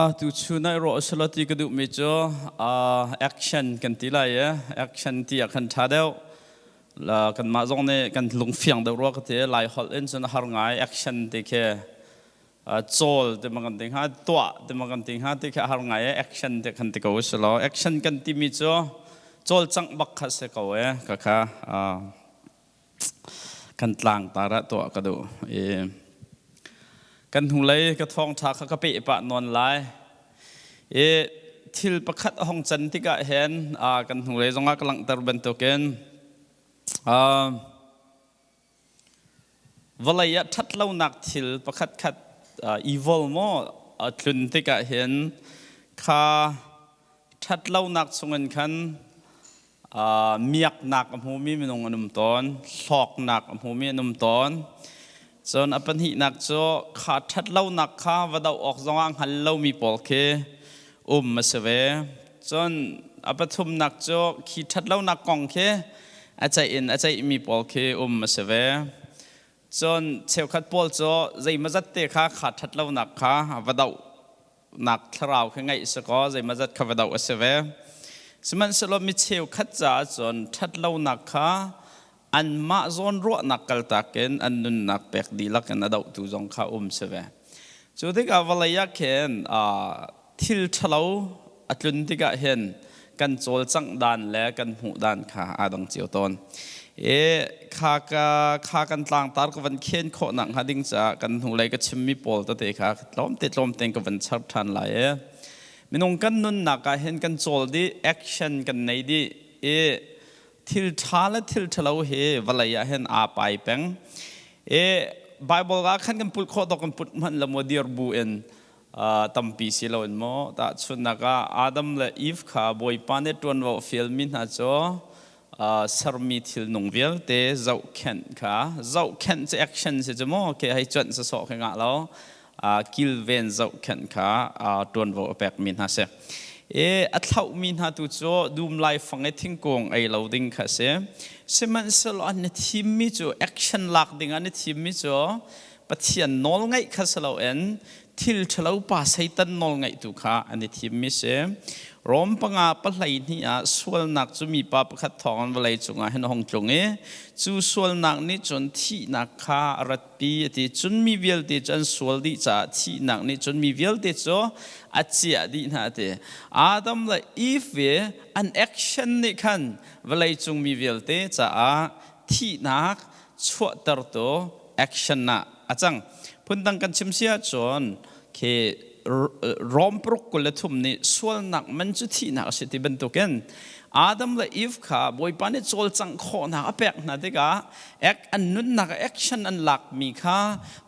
Tuchun ah ruah usulaw ti ka duhmi cu action kan ti lai i action ti ah khan ṭha deuh. Kanmah zong nih kan lungfiang deuh rua ka ti. Lai holh in cun a har ngai action ti khi cawl ti ma kan ti hnga, tuah ti ma kan ti hnga ti khi a har ngai i action ti khan ti ko usulaw action kan timi cu cawlcangh bak kha si ko e khakha kan tlangtar ah tuah ka duh i kan hnulei ka thawngṭha kha ka peh pah nawn lai i thil pakhat a hong can tikah hin kan hnulei zongah ka langhter bantukin vawlei ah ṭhatlonak thil pakhat khat evil maw a tlun tikah hin kha ṭhatlonak chungin khan miaknak a hmumi minung an um tawn, hlawknak a hmumi an um tawn. Cun a pahnihnak cu kha ṭhatlonak kha va doh awk zongah hngal lomi pawl khi um a si ve. Cun a pathumnak cu khi ṭhatlonak kong khi a ceih in a ceihmi pawl khi um a si ve. Cun cheukhat pawl cu zeimawzat te kha kha ṭhatlonak kha va doh nak thlarau kha ngeih si kaw zeimawzat kha va doh a si ve. Sihmanhsehlaw mi cheukhat caah cun ṭhatlonak kha anmah zawn ruahnak kaltak in an nunnak pek dihlak in a dohtu zong kha um si ve. Cu tikah vawlei ah khin thil ṭhalo a tlun tikah hin kan cawlcangh dan le kan hmuh dan kha aa dang cio tawn. I kha ka kha kan tlangtar ka van khen khawh nak hnga ding caah kan hnulei ka chimmi pawl tete kha tlawmte tlawmte ka van char ṭhan lai i minung kan nunnak ah hin kan cawl dih action kan nei dih i thil ṭha le thil ṭhalo hi vawlei ah hin aa pai peng i Bible ah khan kan pulh khawh dok kan put hmanh la maw dir bu in tampi si loin maw tahchunhnak ah Adam le Eve kha Bawipa nih ṭuanvo a fialmi hna cu sermi thil nung vialte zohkhenh kha zohkhenh cu action si cu maw ke hei cuanh sawsawh khi ngah lo kilven zohkhenh kha ṭuanvo a pekmi hna si i a thlauhmi hna tu cu dum laifang i thingkung ei lo ding kha a si sihmanhsehlaw an i thimmi cu action lak ding an i thimmi cu Pathian nawlngaih kha si loin thil ṭhalo pa Satan nawlngaihtu kha an i thimmi si. Rom panga pahlei hnih ah sualnak cu mipa pakhat thawngin vawlei cungah hin a hung tlung i cu sualnak nih cun thihnak kha a ratpi a ti. Cun mi vialte cu an sual dih caah thihnak nih cun mi vialte cu a ciah dih hna a ti. Adam le Eve i an action nih khan vawlei cung mi vialte caah thihnak chuahtertu action ah a cang. Phundang kan chim si ahcun khi Rom paruk 23 nih sualnak man cu thihnak a si ti bantukin Adam le Eve kha Bawipa nih cawlcangh khawhnak a pek hna tikah ek an nunnak action an lakmi kha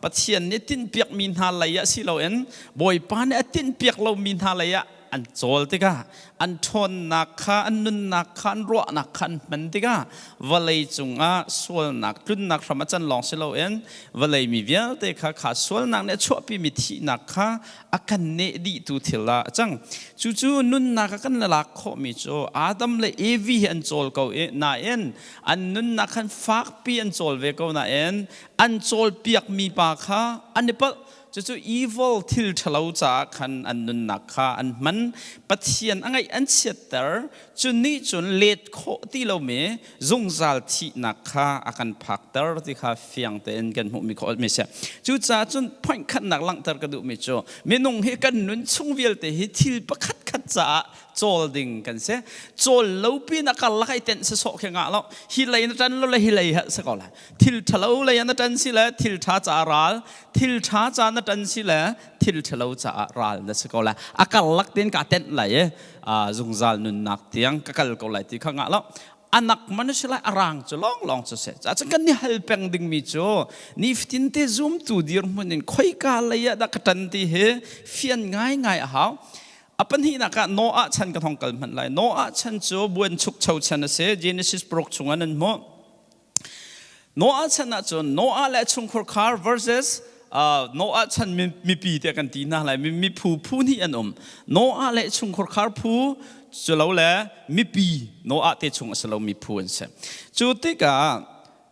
Pathian nih tinhpiakmi hna lei ah si loin Bawipa nih a tinhpiak lomi hna lei ah an cawl tikah an ṭhawnnak kha an nunnak kha an ruahnak kha an hman tikah vawlei cungah sualnak tlunnak hram a can lawng si loin vawlei mi vialte kha kha sualnak nih a chuahpimi thihnak kha a kan neh dihtu thil ah a cang. Cucu nunnak a kan lak khawhmi cu Adam le Evi hi an cawl ko i nain an nunnak khan fakpi an cawl ve ko nain an cawlpiakmi pa kha an i palh. Cucu evil thil ṭhalo caah khan an nunnak kha an hman. Pathian a ngaih an chiatter. Cu nih cun let khawh ti lomi zungzal thihnak kha a kan phakter ti kha fiang tein kan hmuhmi khawh mi si. Cucaah cun point khatnak langhter ka duhmi cu minung hi kan nun chung vialte hi thil pakhat khat caah cawl ding kan si. Cawl lo pin a karlak ai tenh sasawh khi ngah lo. Hi lei na ṭan lo le hi lei ha si ko lai. Thil ṭhalo lei ah na ṭan si le thil ṭha caah ral, thil ṭha ca na ṭan si le thil ṭhalo caah ral na si ko lai. A karlak tein kaa tenh lai i zungzal nunnak tiang ka kal ko lai ti kha ngah lo. Anak man si lai, a rang cu lawnglawng cu si. Cun kan i hal peng dingmi cu nifatin te zumtu dirhmun in khoika lei ah dah ka ṭan ti hi fian ngaingai a hau. A pahnihnak ah Noah chan ka thong kal hmanh lai. Noah chan cu buanchukcho chan a si. Genesis paruk chungah nan hmuh. Noah chan ahcun Noah le chungkhur khar versus Noah chan mipi tiah kan ti hna lai mi phu phu hnih an um. Noah le chungkhur khar phu cu lo le mipi Noah te chung a si lomi phu an si. Cu tikah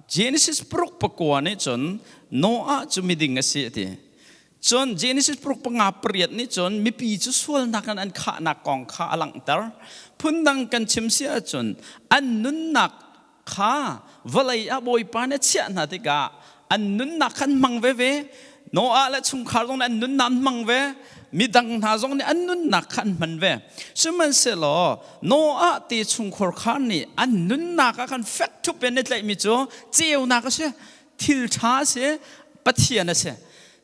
Genesis paruk pakua nih cun Noah cu miding a si a ti. Cun Genesis paruk panga pariat nih cun mipi cu sualnak in an khahnak kong kha a langhter. Phundang kan chim si ahcun an nunnak kha vawlei ah Bawipa nih a chiah hna tikah an nunnak kha an hmang veve. Noah le chungkhar zong nih an nunnak an hmang ve. Midang hna zong nih an nunnak kha an hman ve. Sihmanhsehlaw Noah te chungkhar kha nih an nunnak ah khan fek ṭhup in i tlaihmi cu ceunak a si. Thil ṭha a si, Pathian a si.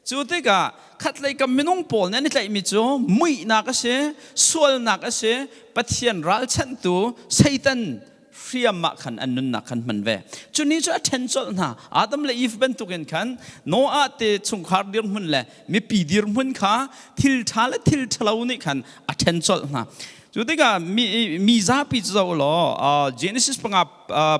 Cu tikah khatlei kam minung pawl nih an i tlaihmi cu muihnak a si, sualnak a si, Pathian ralchanhtu Satan hriam ah khan an nunnak khan hman ve. Cu ni cu a ṭhen colh hna. Adam le Eve bantukin khan Noah te chungkhar dirhmun le mipi dirhmun kha thil ṭha le thil ṭhalo nih khan a ṭhen colh hna. Cu tikah mi zapi cu zoh law Genesis panga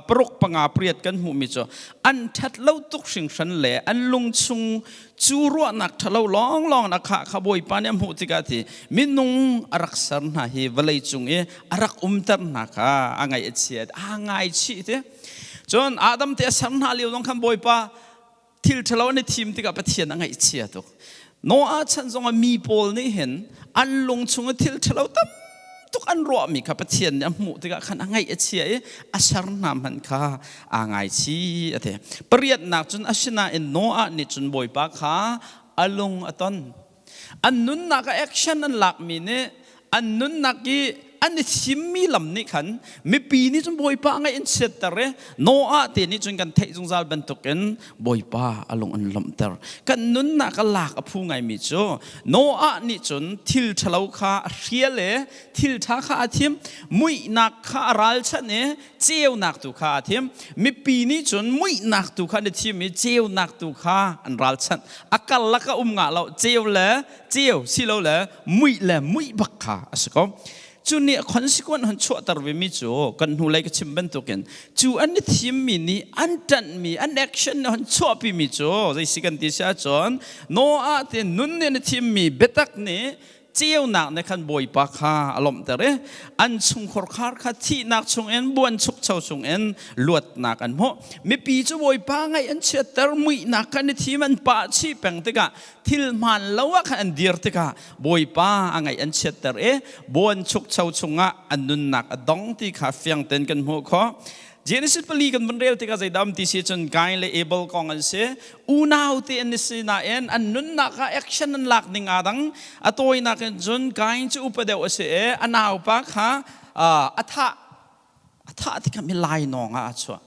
paruk panga pariat kan hmuhmi cu an ṭhat lo tuk hringhran le an lungchung cu ruahnak ṭhalo lawnglawng na khah kha Bawipa nih a hmuh tikah ti minung a rak ser hna hi vawlei cung i a rak umter hna kha a ngaih a chia aa ngaichih ti. Cun Adam te a ser hna lio zong khan Bawipa thil ṭhalo an i thim tikah Pathian a ngaihchia tuk. Noah chan zongah mi pawl nih hin an lung chung i thil ṭhalo tam tuk an ruahmi kha Pathian nih a hmuh tikah khan a ngaih a chia i a ser hna hmanh kha aa ngaichih a ti. Pariatnak cun asinain Noah nih cun Bawipa kha a lung a ton. An nunnak ah action an lakmi nih an nunnak i an i thimmi lam nih khan mipi nih cun Bawipa ngaih in chiatter i Noah te nih cun kan theih zungzal bantukin Bawipa a lung an lawmhter. Kan nunnak a lak a phu ngaimi cu Noah nih cun thil ṭhalo kha a hrial i thil ṭha kha a thim, muihnak kha a ralchanh i ceunak tu kha a thim. Mipi nih cun muihnak tu kha an i thim i ceunak tu kha an ralchanh. A karlak a um ngah lo, ceu le ceu silo le muih le muih bak kha a si ko. Cu nih consequence han chuahter vemi cu kan hnulei ka chim bantukin cu an i thimmi nih an ṭanhmi an action nih han chuahpimi cu zei si kan ti si ahcun Noah te nun nih an i thimmi biatak nih ceunak nih khan Bawipa kha a lawmhter i an chungkhar khar kha thihnak chungin buanchukcho chungin luatnak an hmuh. Mipi cu Bawipa ngaih an chiatter, muihnak kha an i thim, an pah chih peng tikah thil hmaan lo ah khan an dir tikah Bawipa a ngaih an chiatter i buanchukcho chungah an nunnak a dong ti kha fiang tein kan hmuh khawh. Genesis pali kan vun rel tikah zeidah um ti si cun Kain le Abel kong an si. Unau te an si nain an nunnak ah action an lak ning aa dang. A tawinak in cun Kain cu upa deuh a si i a naupa kha a thah. A thah tikah mi lainawng ah a chuah.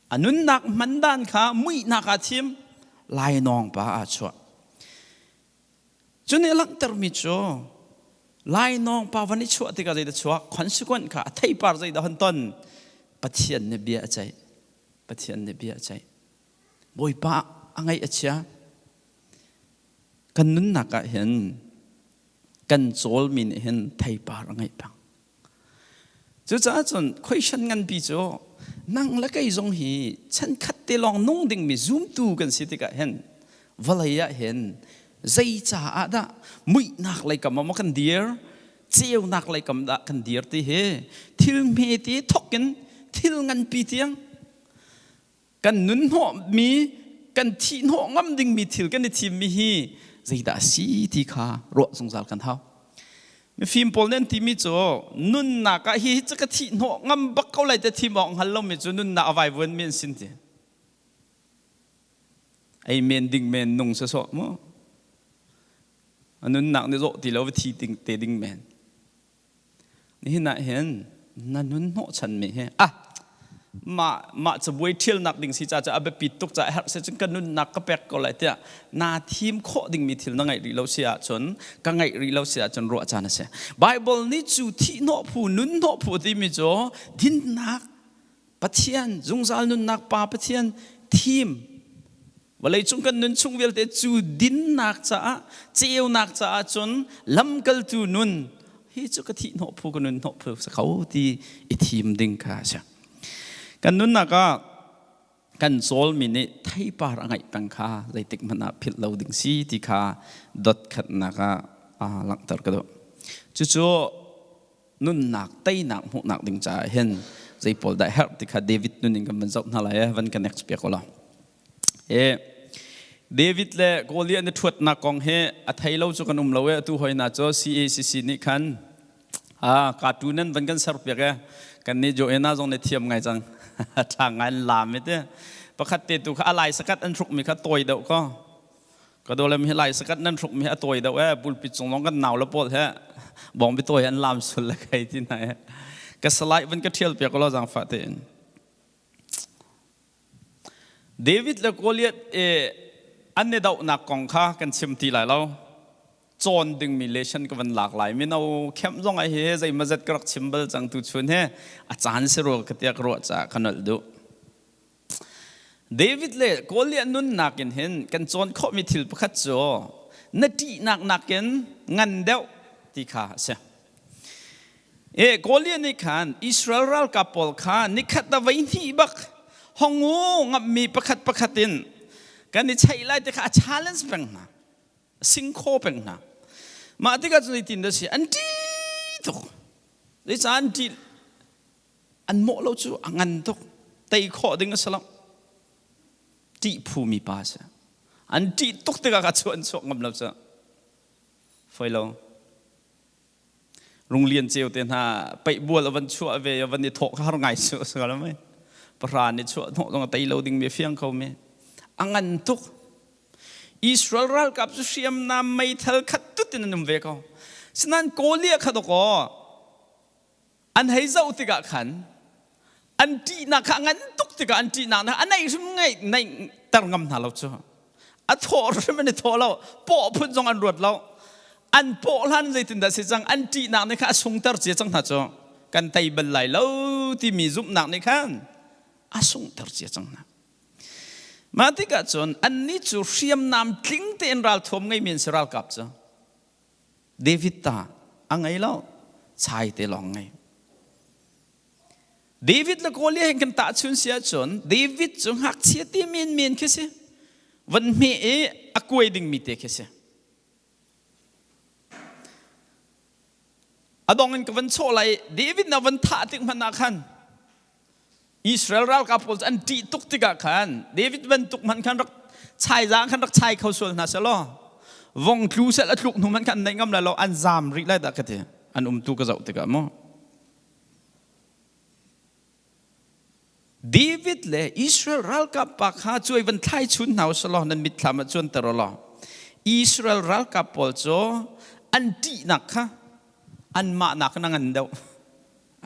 A nunnak hman dan kha muihnak ah thim, lainawng pa ah a chuah. Cu nih a langhtermi cu lainawng pa van i chuah tikah zeidah chuak consequent kha a theipar zeidah hon ton Pathian nih bia a ceih. Pathian nih bia a ceih. Bawipa a ngaih a chia. Kan nunnak ah hin kan cawlmi nih hin theipar a ngeih peng. Cucaah cun question nganpi cu nang le kei zong hi chankhat te lawng nung dingmi zumtu kan si tikah hin vawlei ah hin zei caah dah muihnak lei kam ah maw kan dir ceunak lei kam dah kan dir ti hi thil hme ti thok in thil nganpi tiang kan nun hnawhmi kan thih hnawh ngam dingmi thil kan i thimmi hi zeidah a si ti kha ruah zungzal kan hau. Mifim pawl nih an timi cu nunnak ah hi cu ka thih hnawh ngam bak ko lai te thim awk hngal lomi cu nunnak a vaivuanmi an sin ti. Ei men ding men nung sawsawh mu. A nunnak nih zawh ti lo va thi ding te ding men. Nihin ah hin na nun hnawhchanmi hi ah mah mah cabuai ṭhialnak ding si ca cu a biapit tuk caah herh si cun ka nunnak ka pek ko lai tiah naa thim khawh dingmi thil na ngeih rih lo si ahcun ka ngeih rih lo si ahcun ruah caan a si. Bible nih cu thihhnawh phu nun hnawh phu timi cu dinnak Pathian zungzal nunnak Pa Pathian thim vawleicung kan nun chung vialte cu dinnak caah ceunak caah cun lamkaltu nun hi cu ka thih hnawh phu ka nun hnawh phu sa kho ti i thim ding kha a si. Kan nunnak ah kan cawlmi nih theipar a ngeih peng kha zeitik hmanh ah philh lo ding si ti kha dot khatnak ah langhter ka duh. Cucu nunnak teinak hmuhnak ding caah hin zei pawl dah herh ti kha David nun in kan van zoh hna lai van kan next piak ulaw. David le Goliath an i ṭhuatnak kong hi a thei lo cu kan um lo e. Atu hoi na cu CACC nih khan cartoon nan van kan ser piak e. Kan nih Joanna zong nih thiam ngai cang. Ṭha ngai an laam i te. Pakhat te tu kha a lai sakat an hruk mi kha tawi deuh ko. Ka dawlem hi lai sakat nan hruk mi hi a tawi deuh e. Pulpit cung zong kan nau le pawl he bawng bi tawi an laam sul le kai ti na e. Ka salai van ka ṭhial piak lo zaangfah tein. David le Goliath i an i dohnak kong kha kan chim ti lai lo. Cawn dingmi lesson ka van lak lai. Mino khem zong ai hi zeimazet ka rak chim bal cang tu chun he a caan si rua ka tiah ka ruah caah ka nolh duh. David le Goliath nunnak in hin kan cawn khawhmi thil pakhat cu na ṭihnak nakin ngan deuh ti kha a si. E Goliath nih khan Israel ralkap pawl kha nikhat a voi hnih bak hongu ngammi pakhat pakhat in kan i cheih lai ti kha a challenge peng hna singkhaw peng hna. Mah tikah cun zeitin dah si an ṭih tuk. Zeicah an ṭih? An mawh lo cu a ngan tuk. Tei khawh ding a si lo. Ṭih phumi pa a si. An ṭih tuk tikah kha cu an chuak ngam lo cu. Foi lo. Runglian ceu te hna peih bual a van chuah ve a van i thawh kha har ngai su a si lo mei. Pahra nih chuah hnawh zong a tei lo ding mi a fiang kho mi. A ngan tuk. Israel ralkap cu hriamnam meithal khat tut in an um ve ko. Sinain Goliath kha dawkaw an hei zoh tikah khan an ṭihnak kha a ngan tuk tikah an ṭihnak na a neih hrim ngeih neih ter ngam hna lo cu. A thawh hrim an i thawh lo. Pawh phun zong an ruat lo. An pawh hlan zeitindah si cang an ṭihnak nih kha a sungter cia cang hna cu. Kan tei bal lai lo timi zumhnak nih khan a sungter cia cang hna. Mah tikah cun annih cu hriamnam tling tein ralthuam ngeimi an si ralkap cu. David ta a ngei lo, chai te lawng ngei. David le Goliath hin kan tahchun si ahcun David cu ngakchia ti men men khi si. Van hme i a kuai dingmi te khi si. A dong in ka van chawh lai David na van thah tik hmanh ah khan Israel ralkap pawl cu an ṭih tuk tikah khan David bantuk hmanh khan rak chai zaang khan rak chai kho sual hna selaw vong tlu sel a tluk hnu hmanh khan an neih ngam lai lo an zaam rih lai dah ka ti an umtu ka zoh tikah maw. David le Israel ralkap pa kha cuai van thlai chun hna usalaw nan mitthlam ah cuanter ulaw Israel ralkap pawl cu an ṭihnak kha anmah nakin a ngan deuh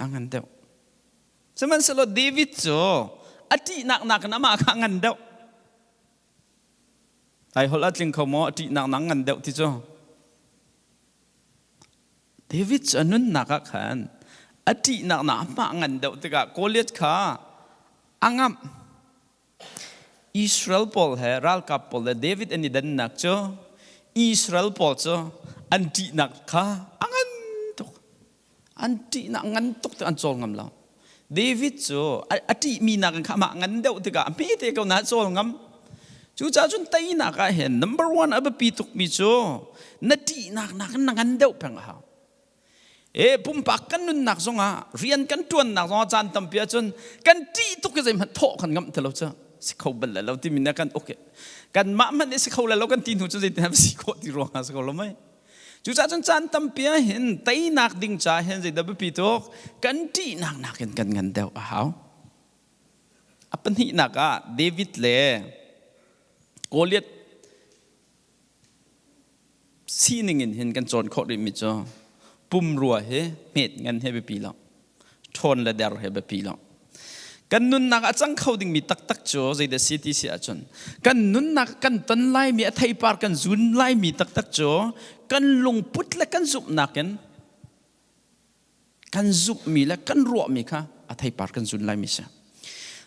a ngan deuh. Sihmanhsehlaw David cu a ṭihnak nakin amah kha a ngan deuh. Lai holh a tling kho maw? A ṭihnak nak ngan deuh ti cu. David cu a nunnak ah khan a ṭihnak nak amah ngan deuh tikah Goliath kha a ngamh. Israel pawl he ralkap pawl le David an i dannak cu Israel pawl cu an ṭihnak kha a ngan tuk. An ṭihnak ngan tuk tik an cawl ngam lo. David cu a ṭihmi nakin kha amah ngan deuh tikah a hmete ko na cawl ngam. Cucaah cun teinak ah hin number one a biapi tukmi cu na ṭihnak nakin na ngan deuh peng a hau. E pumpak kan nunnak zongah rian kan ṭuannak zongah caan tampi ahcun kan ṭih tuk i zeihmanh thawh kan ngamh ti lo cu si kho bal lo timi na kan uk i kanmah hmanh nih si kho lo kan ti hnu cu zeitin si khawh ti ruangah si kho lo mei. Cucaah cun caan tampi ah hin teinak ding ca hin zeidah biapi tuk kan ṭihnak nakin kan ngan deuh a hau. A pahnihnak ah David le Goliath sining in hin kan cawn khawh rihmi cu pumrua hi hmet ngan he biapi lo ṭhawn le der he biapi lo. Kan nunnak a cang kho dingmi taktak cu zeidah si ti si ahcun kan nunnak kan ton laimi a theipar kan zun laimi taktak cu kan lungput le kan zumhnak in kan zumhmi le kan ruahmi kha a theipar kan zun laimi si.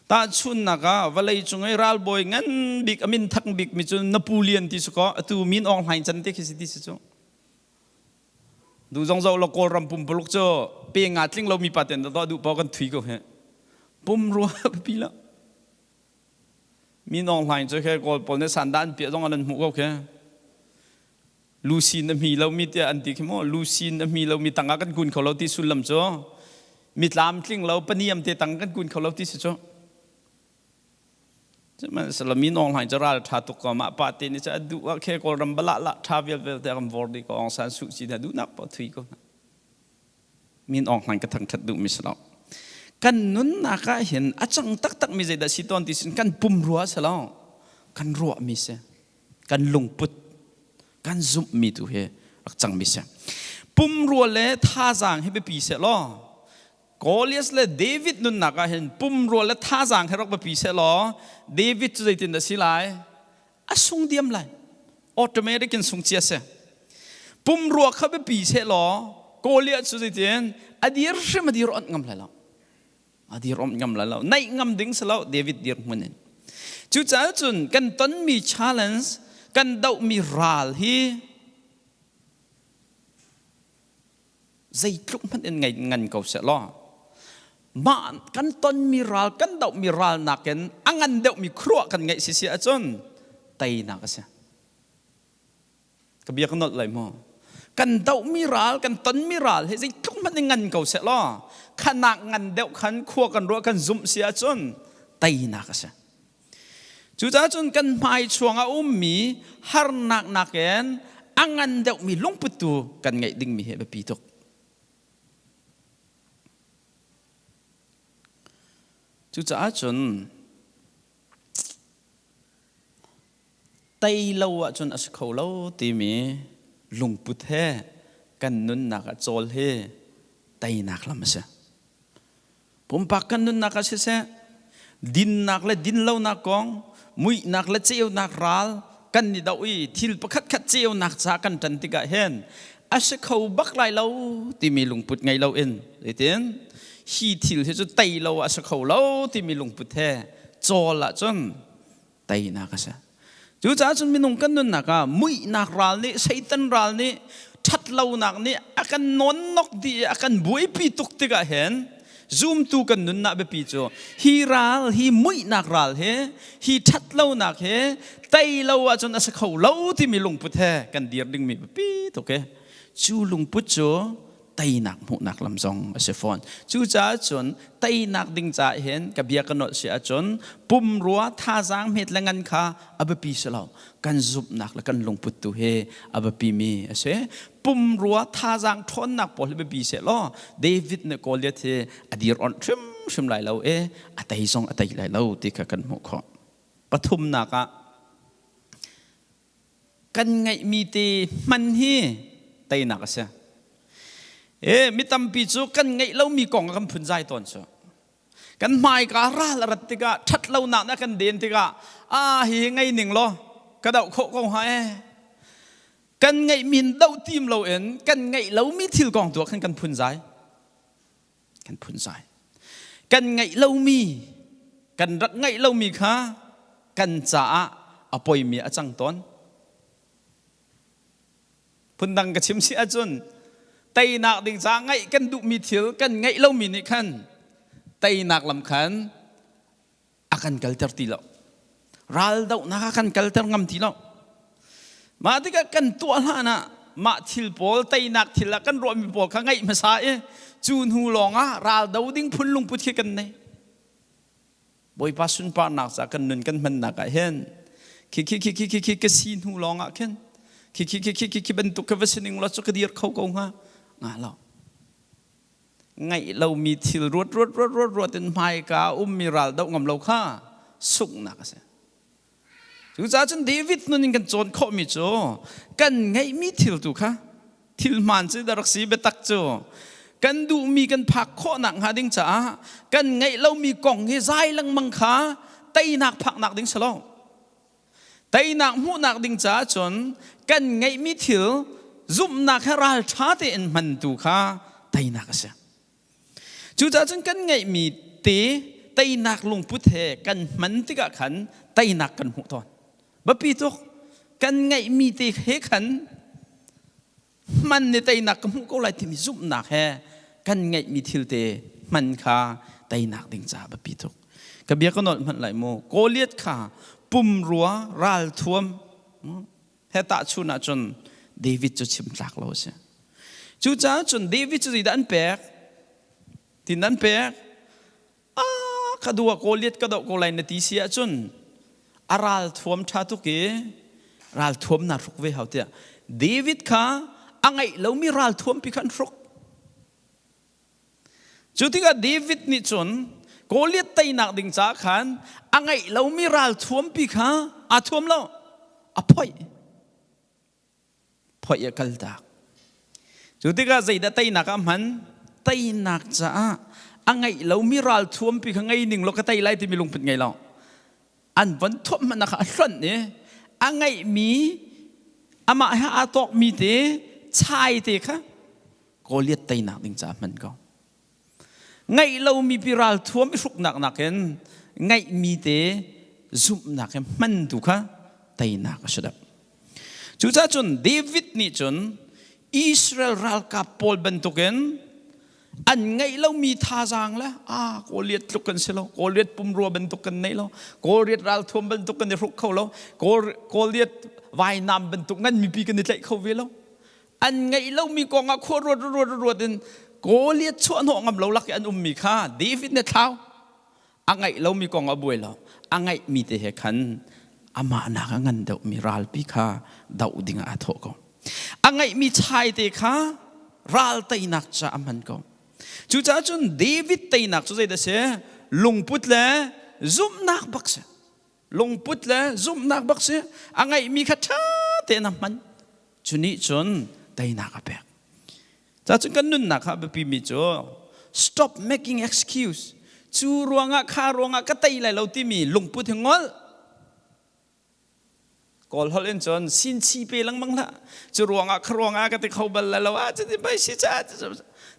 Tahchunhnak ah vawlei cung i ralbawi ngan bik a min thang bikmi cu Napoleon ti si kaw atu Min Aung Hlaing can te khi si ti si cu. Du zong zoh law Kawlram pumpuluk cu pe nga tling lomi pa ten dah duh paoh kan thui ko he. Pum rua pi lo. Min Aung Hlaing cu khe Kawl pawl nih sandah an piah zong an hmuh ko khe. Lusin a hmi lomi tiah an ti khi maw lusin a hmi lomi tangah kan kun kho lo ti sullam cu mi tlamtling lo paniam te tang kan kun kho lo ti si cu. Sihmanhsehlaw Min Aung Hlaing cu ral ṭha tuk ko mah pa te nih cu a duh ah khe Kawlram balah lah ṭha vialvial te a kan vor dih ko Aung San Suu Kyi hna duhnak paoh thui ko hna. Min Aung Hlaing ka thangṭhat duhmi si lo. Kan nunnak ah hin a cang taktakmi zeidah si tawn ti sin kan pumrua si lo. Kan ruahmi si. Kan lungput, kan zumhmi tu hi rak cangmi si. Pumrua le thazaang hi biapi seh law Goliath le David nunnak ah hin pumrua le thazaang he rak biapi seh law David cu zeitin dah si lai? A sung diam lai. Automatic in sung cia si. Pumrua kha biapi seh law Goliath cu zeitin a dir hrim a dir onh ngam lai lo. A dir onh ngam lai lo. Naih ngam ding si lo David dir hmun in. Cucaah cun kan tonmi challenge, kan dohmi ral hi zeitluk hmanh in ngei ngan ko seh law mah kan tonmi ral kan dohmi ral nakin a ngan deuhmi khuaruah kan ngeih sisi ahcun teinak a si. Ka bia ka nolh lai maw? Kan dohmi ral kan tonmi ral hi zeitluk hmanh in ngan ko seh law khanak ngan deuh khan khua kan ruah kan zumh si ahcun teinak a si. Cucaah cun kan hmai chuang a ummi harnak nakin a ngan deuhmi lungput tu kan ngeih dingmi hi a biapi tuk. Cucaah cun tei lo ahcun a si kho lo timi lungput he kan nunnak ah cawl hi teinak lam a si. Pumpak kan nunnak ah siseh, dinnak le dinlonak kong, muihnak le ceunak ral kan i doh i thil pakhatkhat ceunak ca kan ṭan tikah hin a si kho bak lai lo timi lungput ngei loin zeitin hi thil hi cu tei lo a si kho lo timi lungput he cawl ahcun teinak a si. Cucaah cun minung kan nunnak ah muihnak ral nih Satan ral nih ṭhatlonak nih a kan nawnnok dih i a kan buaipi tuk tikah hin zumtu kan nunnak biapi cu hi ral hi muihnak ral hi hi ṭhatlonak hi tei lo ahcun a si kho lo timi lungput he kan dir dingmi biapi tuk i cu lungput cu teinak hmuhnak lam zong a si fawn. Cucaah cun teinak ding caah hin ka bia ka nolh si ahcun pumrua thazaang hmet le ngan kha a biapi si lo. Kan zumhnak le kan lungput tu hi a biapi mi a si. Pumrua thazaang ṭhawnnak pawl hi biapi seh law David nih Goliath hi a dir onh hrimhrim lai lo i a tei zong a tei lai lo ti kha kan hmuh khawh. Pathumnak ah kan ngeihmi te hman hi teinak a si. E, mi tampi cu kan ngeih lomi kong ah kan phunzai tawn cu. Kan hmaika ral a rat tikah ṭhat lonak na kan den tikah a hi ngei ning law ka doh khawh ko hnga e. Kan ngeihmi in doh tim loin kan ngeih lomi thil kong tu ah khan kan phunzai. Kan phunzai. Kan ngeih lomi, kan rak ngeih lomi kha kan caah a poimi a cang tawn. Phundang ka chim si ahcun teinak ding caah ngaih kan duhmi thil kan ngeih lomi nih khan teinak lam khan a kan kalter ti lo. Ral dohnak a kan kalter ngam ti lo. Mah tikah kan tuah hlan ah mah thil pawl teinak thil ah kan ruahmi pawl kha ngaih hmasa i cu hnu lawng ah ral do ding phun lungput khi kan nei. Bawipa sunparnak ca kan nun kan hmannak ah hin khi khi khi khi khi khi ka si hnu lawng ah khin khi khi khi khi khi khi bantuk ka va si ning law cu ka dir kho ko hnga nga lo. Ngaih lomi thil ruat ruat ruat ruat ruat in hmaika ummi ral doh ngam lo kha sunghnak a si. Cucaah cun David nun in kan cawn khawhmi cu kan ngeihmi thil tu kha thil hmaan cu rak si biatak cu kan duhmi kan phak khawhnak hnga ding caah kan ngeih lomi kong hi zai lengmang kha teinak phaknak ding si lo. Teinak hmuhnak ding caah cun kan ngeihmi thil zumhnak he ralṭha tein hman tu kha teinak a si. Cucaah cun kan ngeihmi te teinak lungput he kan hman tikah khan teinak kan hmuh tawn. Biapi tuk kan ngeihmi te he khan hman ni teinak ka hmuh ko lai timi zumhnak he kan ngeihmi thil te hman kha teinak ding caah biapi tuk. Ka bia ka nolh hmanh lai mu. Goliath kha pumrua ralthuam he tahchun ahcun David cu chim tlak lo a si. Cucaah cun David cu zeidah an pek? Tin an pek? Ah, ka dua Goliath ka doh ko lai na ti si ahcun A ral thuam ṭha tuk i ral thuam naa hruk ve hau tiah David kha a ngeih lomi ral thuampi kha an hruk. Cu tikah David nih cun Goliath teinak ding caah khan a ngeih lomi ral thuampi kha aa thuam lo, a phoih. Phoih a kaltak. Cu tikah zeidah teinak ah hman? Teinak caah a ngeih lomi ral thuampi kha ngei ning law ka tei lai timi lungput ngei lo. An von thuamh hmanh kha a hlonh i a ngeihmi amah he aa tawkmi te chai te kha Goliath teinak ding caah hman ko. Ngeih lomi pi ral thuam i hruknak nakin ngeihmi te zumhnak he hman tu kha teinak a si deuh. Cucaah cun David nih cun Israel ralkap pawl bantukin an ngeih lomi thazaang le ah Goliath tluk kan si lo, Goliath pumrua bantuk kan nei lo, Goliath ralthuam bantuk kan i hruk kho lo, Goliath vainam bantuk ngan mipi kan i tlaih kho ve lo. An ngeih lomi kong ah khua ruat ruat ruat in Goliath chuah hnawh ngam lo lak i an ummi kha David nih thlau. A ngeih lomi kong a buai lo. A ngeihmi te he khan amah nak a ngan deuhmi ralpi kha doh ding ah aa thawh ko. A ngeihmi chai te kha ral teinak ca a hman ko. Cucaah cun David teinak cu zeidah si? Lungput le zumhnak bak si. Lungput le zumhnak bak si. A ngeihmi kha ṭha tein a hman. Cu nih cun teinak a pek. Cacun kan nunnak ah biapimi cu stop making excuse. Cu ruangah kha ruangah ka tei lai lo timi lungput hi ngol. Kawl holh in cun sin chi pe lengmang hlah. Cu ruangah kha ruangah ka ti kho bal lai lo ah cuti pei si ca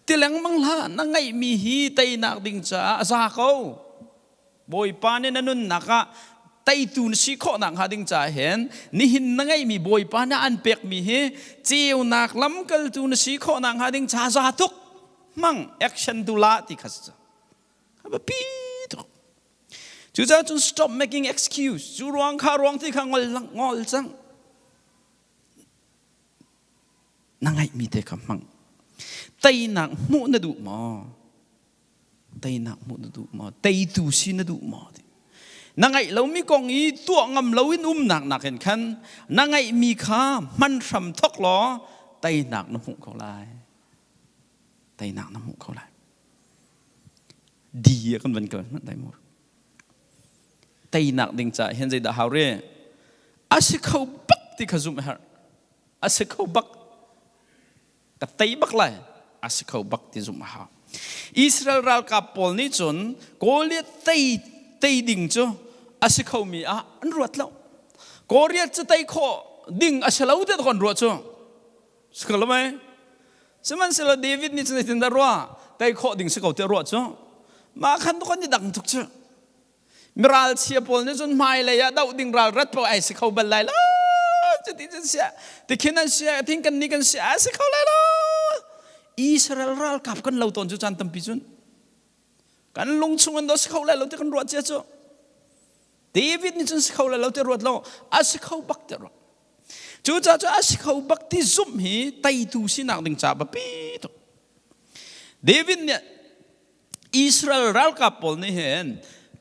ti lengmang hlah. Na ngeihmi hi teinak ding caah a za ko. Bawipa nih na nunnak ah teitu na si khawh nakhnga ding caah hin nihin na ngeihmi Bawipa nih an pekmi hi ceunak lamkaltu na si khawh nakhnga ding ca za tuk hmang action tu la ti kha si a biapi tuk. Cucaah cun stop making excuse. Cu ruang kha ruang ti kha ngol ngol cang. Na ngeihmi te kha hmang. Teinak hmuh na duh maw? Teinak hmuh na duh maw? Teitu si na duh maw? Na ngaih lomi kong i tuah ngam loin umnak nakin khan na ngaihmi kha hman hram thok law teinak na hmuh ko lai. Teinak na hmuh ko lai. Di kan van kal hmanh dai mu. Teinak ding caah hin zeidah hau re? A si kho bak ti kha zumh a herh. A si kho bak. Ka tei bak lai. A si kho bak ti zumh a hau. Israel ralkap pawl nih cun Goliath tei tei ding cu a si khomi ah an ruat lo. Goliath cu tei khawh ding a si lo ti kan ruah cu. Si ko lo mei? Sihmanhsehlaw David nih cun zeitin dah ruah? Tei khawh ding si ko ti ruah cu. Mah khan tu kan i dang tuk cu. Miral chia pawl nih cun hmailei ah doh ding ral rat paoh ai si kho bal lai lo. Cuti cun sia tikhin an sia thing kan nih kan sia a si kho lai lo. Israel ralkap kan lo tawn cu caan tampi cun kan lung chung an do si kho lai lo ti kan ruah cia cu. David nih cun si kho lai lo ti ruat lo, a si kho bak ti ruat. Cucaah cu a si kho bak ti zumh hi teitu sinak ding ca biapi tuk. David nih Israel ralkap pawl nih hin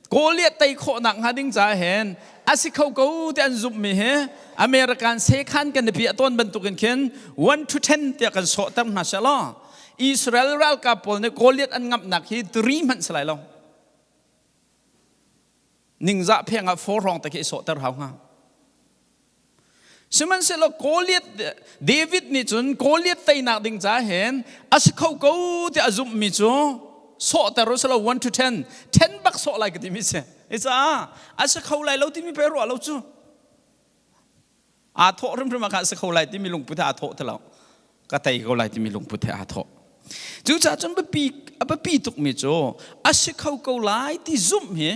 Goliath tei khawhnak hnga ding caah hin a si kho ko ti an zumhmi hi American sekhan kan i piah tawn bantukin khin 1 to 10 tiah kan sawhter hna seh law Israel ralkap pawl nih Goliath an ngamhnak hi three hmanh si lai lo. Ningzah pheng ah four hrawng te khi i sawhter hau hnga. Sihmanhsehlaw Goliath David nih cun Goliath teinak ding caah hin a si kho ko ti a zumhmi cu sawhter u silo 1 to 10 10 bak sawh lai ka timi si. I caah a si kho lai lo timi pe ruah lo cu. Aa thawh hrimhrim ah khan a si kho lai timi lungput he aa thawh ti lo. Ka tei ko lai timi lungput he aa thawh. Cucaah cun biapi a biapi tukmi cu a si kho ko lai ti zumh hi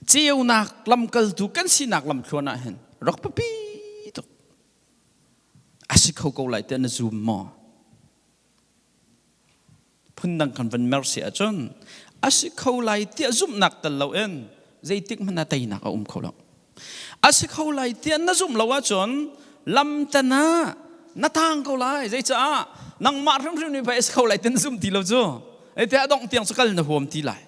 ceunak lamkaltu kan sinak lamthluan ah hin rak biapi tuk. A si kho ko lai tiah na zum maw? Phundang kan van mer si ahcun a si kho lai tiah zumhnak tel loin zeitik hmanh ah teinak a um kho lo. A si kho lai tiah na zumh lo ahcun lamtan ah na tang ko lai. Zeicaah nangmah hrimhrim nih pei a si kho lai tiah na zum ti lo cu. Tiah dongh tiang cu kal na huam ti lai.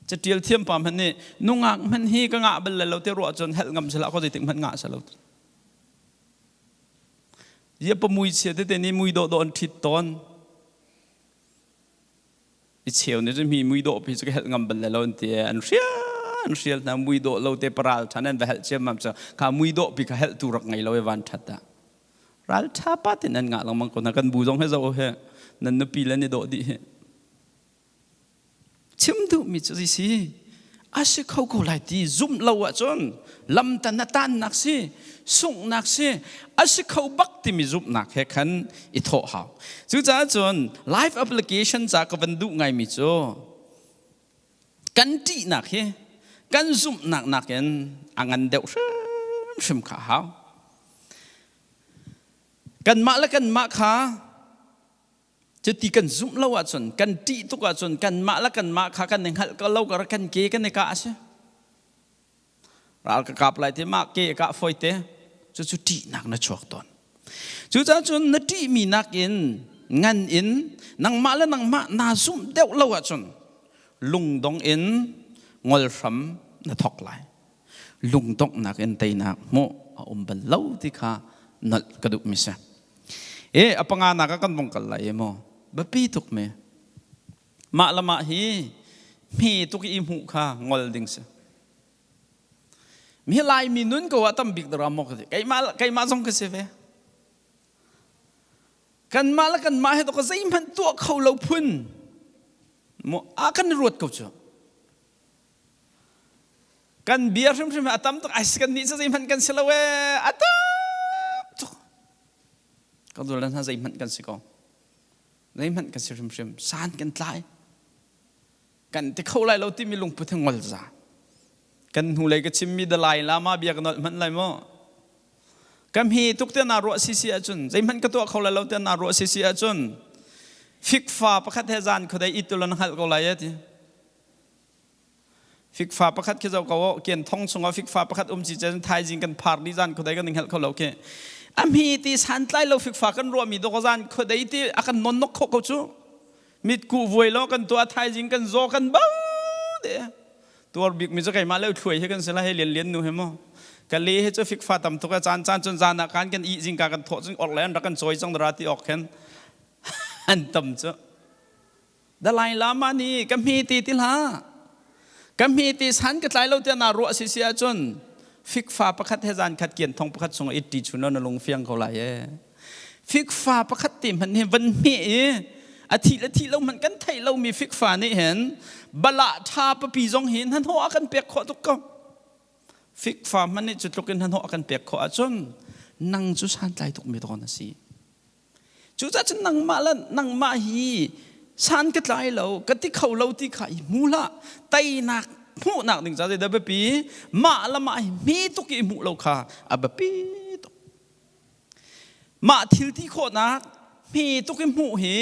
Catial thiam pa hmanh nih nungak hmanh hi ka ngah bal lo te ruah cun helh ngam sila ko zeitik hmanh ngah selo. Ia pa mui chia tete nih mui dawh dawh an ṭhit tawn. I cheu nih cun mi mui dawh pi cu ka helh ngam bal lo an ti an hrial an hrial hna mui dawh lo te paral ṭhan an va helh ciammam cu kha mui dawh pi kha helh tu rak ngei lo i van ṭhat ah ral ṭha pa tin an ngah lengmang ko hna kan bu zong he zoh he nan nupi le ni dawh dih hi Chim duhmi cu zei si? A si kho ko lai ti zumh lo ahcun lamtan na tannak si, sunghnak si, a si kho bak timi zumhnak he khan i thawh hau. Cucaah cun life application ca ka van duh ngaimi cu kan ṭihnak hi kan zumhnak nakin a ngan deuh hrimhrim kha a hau. Kanmah le kanmah kha Cuti kan zumh lo ahcun, kan ṭih tuk ahcun kanmah le kanmah kha kan i hngalh ko lo kar kan ke kan i kah a si. Ral ka kap lai ti mah ke kah fawi te. Cucu ṭihnak na chuak tawn. Cucaah cun na ṭihmi nakin ngan in nangmah le nangmah naa zumh deuh lo ahcun lungdong in ngol hram na thawk lai. Lungdonghnak in teinak hmuh a um bal lo ti kha nolh ka duhmi si. E a panga nak ah kan vong kal lai e maw biapi tuk me mah le mah hi hme tuk i hmuh kha ngol ding si mi Laimi nun ko ah tam bik dara maw ka ti keimah keimah zong ka si ve kanmah le kanmah he to ka zeihmanh tuah kho lo phun mo a kan ruat ko cu Kan bia hrimhrim a tam tuk ai kan nih cu zeihmanh kan si lo ee a tam tuk. Kan dul hna zeihmanh kan si ko. Zeihmanh kan si hrimhrim san kan tlai. Kan ti kho lai lo timi lungput hi ngol za. Kan hnulei ka chimmi Dalai Lama bia ka nolh hmanh lai maw? Kam hi tuk te na ruah sisi ahcun zeihmanh ka tuah kho lai lo te na ruah sisi ahcun fikfa pakhat he zan khuadei itulan hngalh ko lai e ti. Fikfa pakhat khi zoh ko aw kian thong chungah fikfa pakhat um ci cun thaizing kan phar dih zan khuadei kan hngalh kho lo khi a hmi ti santlai lo fikfa kan ruahmi dawk zan khuadei ti a kan non nok khawh ko cu mitkuh vuai lo kan tuah thaizing kan zaw kan bo de tuar bik mi cu keimah le thluai hi kan si la he lian lian nu he mo ka le he cu fikfa tam tuk a caan caan cun zan ah kan kan ih zingka kan thawh cun orh le an rak kan cawi cang dara ti ok khen an tam cu Dalai Lama nih ka hme te ti hlah. Ka hme te san ka tlai lo tiah naa ruah si si ahcun fikfa pakhat he zan khat kian thong pakhat chung it ti chun na lung fiang ko lai e. Fikfa pakhat te hmanh hi van hme i a thi le thi lo hmanh kan theih lomi fikfa nih hin bala tha papi zong hi hnahnawh a kan pek khawh tuk ko. Fikfa hmanh nih cu tluk in hnahnawh a kan pek khawh ahcun nang cu santlai tukmi dawn a si. Cucaah cun nangmah le nangmah hi san ka tlai lo, ka ti kho lo ti kha i hmu hlah. Teinak hmuhnak ding ca zeidah biapi? Mah le mah hi hme tuk i hmuh lo kha a biapi tuk. Mah thil ti khawhnak hme tuk i hmuh hi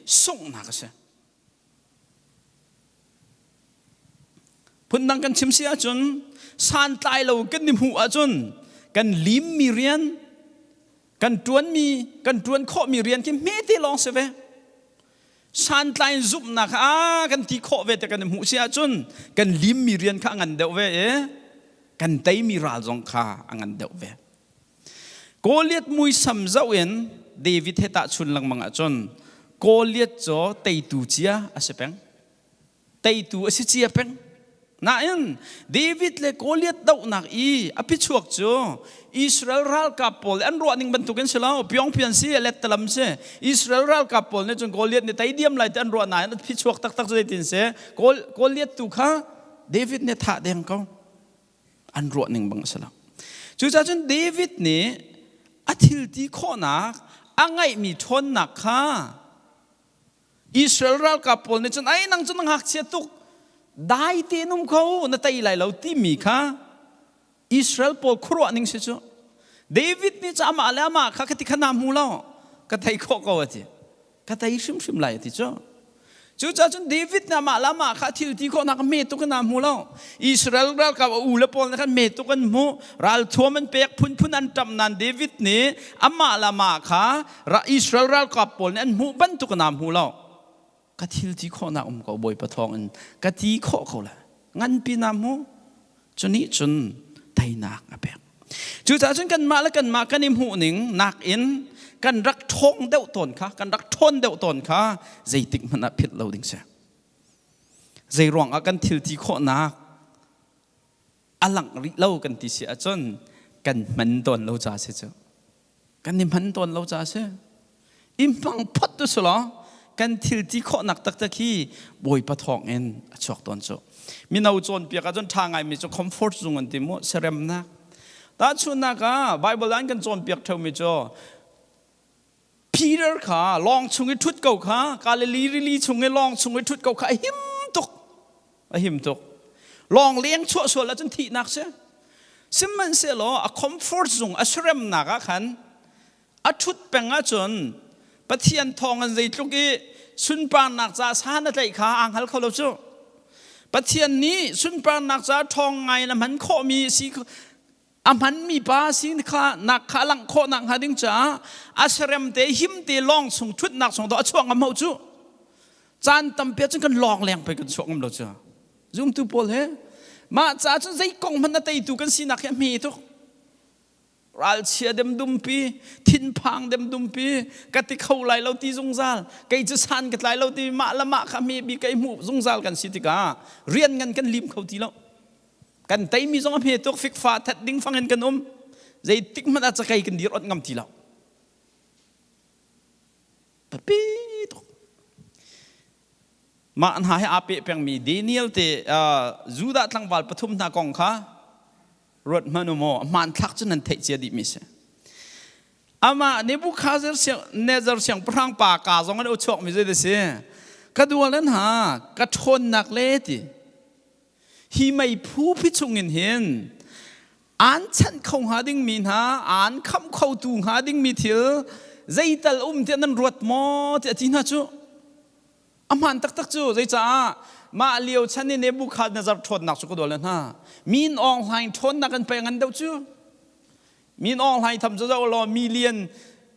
sunghnak a si. Phundang kan chim si ahcun santlai lo kan i hmuh ahcun kan limmi rian kan ṭuanmi kan ṭuan khawhmi rian khi hmete lawng si ve. Santlai in zumhnak kha a kan ti khawh ve te kan i hmuh si ahcun kan limmi rian kha a ngan deuh ve i kan teimi ral zong kha a ngan deuh ve. Goliath muisam zoh in David he tahchun lengmang ahcun Goliath cu teitu cia a si peng. Teitu a si cia peng. Nain David le Goliath dohnak i a phichuak cu Israel ralkap pawl an ruah ning bantukin si lo. Pyongpian si, lettalam si. Israel ralkap pawl nih cun Goliath nih tei diam lai ti an ruah nain a phichuak taktak cu zeitin si. Goliath tu kha David nih thah deng ko. An ruah ning bang a si lo. Cucaah cun David nih a thil ti khawhnak, a ngeihmi ṭhawnnak kha Israel ralkap pawl nih cun ai nang cu na ngakchia tuk dai tein um kho na tei lai lo timi kha Israel pawl khuaruah ning si cu David nih cu amah le amah kha khati kha na hmu lo ka thei khawh ko a ti ka tei hrimhrim lai a ti cu Cucaah cun David nih amah le amah kha thil ti khawhnak hme tuk in aa hmu lo. Israel ralkap a u le pawl nih khan hme tuk an hmu. Ralthuam an pek phunphun an ṭamh nain David nih amah le amah kha Israel ralkap pawl nih an hmuh bantuk in aa hmu lo. Ka thil ti khawhnak um ko Bawipa thawng in ka ti khawh ko lai. Nganpi na hmu. Cu nih cun teinak a pek. Cucaah cun kanmah le kanmah kan i hmuhning nakin kan rak ṭhawng deuh tawn kha, kan rak ṭhawn deuh tawn kha zeitik hmanh ah philh lo ding si. Zei ruangah kan thil ti khawhnak a langh rih lo kan ti si ahcun kan hman tawn lo ca si cu. Kan i hman tawn lo ca si. I hmang phot tu si law kan thil ti khawhnak taktak hi Bawipa thawng in a chuak tawn cu. Mino cawnpiak ahcun ṭha ngaimi cu comfort zung an ti mu, seremnak. Tahchunhnak ah Bible an kan cawnpiak ṭheumi cu Peter kha lawng chung i ṭhut ko kha Galilee rili chung i lawng chung i ṭhut ko kha a him tuk a him tuk lawng leng chuah sual ahcun thihnak si sihmanhsehlaw a comfort zung a seremnak ah khan a ṭhut peng ahcun Pathian thawng in zeitluk i sunparnak ca san a tlaih kha aa hngal kho lo cu Pathian nih sunparnak ca ṭhawng ngai na hman khawhmi si a hmanmi pa sin kha nak kha langh khawh nak hnga ding caah a serem te him te lawng chung thutnak chung to a chuak ngam ho cu caan tampi cun kan lawng leng pe kan chuak ngam lo cu zumtu pawl he mah ca cun zei kong hmanh na teitu kan sinak hi a hme tuk ralchia dem dumpi thinphang dem dumpi ka ti kho lai lo ti zungzal kei cu san ka tlai lo ti mah le mah kha hme bi kei hmuh zungzal kan si tikah rian ngan kan lim kho ti lo Kan teimi zong a hme tuk fikfa that ding fang in kan um. Zeitik hmanh ah cakei kan dir ot ngam ti lo. Papi tuk. Mah hna he aa peh pengmi Daniel te Judah tlangval pathum hna kong kha ruat hmanh u maw hmanthlak cu nan theih cia dihmi si. Amah Nebuchadnezzar siangpahrang pa ka zong an chuakmi zei da si. Ka dual an ha ka ṭhawnnak le ti. Hi meiphu phi chungin hin aan chanh kho hnga dingmi hna, aan khamh khotu hnga dingmi thil zeital um tiah nan ruat maw tiah a ti hna cu. A hmaan taktak cu zeicaah mah lio chan i Nebuchadnezzar ṭhawnnak cu ka dawl hna. Min Aung Hlaing ṭhawnnak an pe ngan deuh cu. Min Aung Hlaing tham cu zoh law million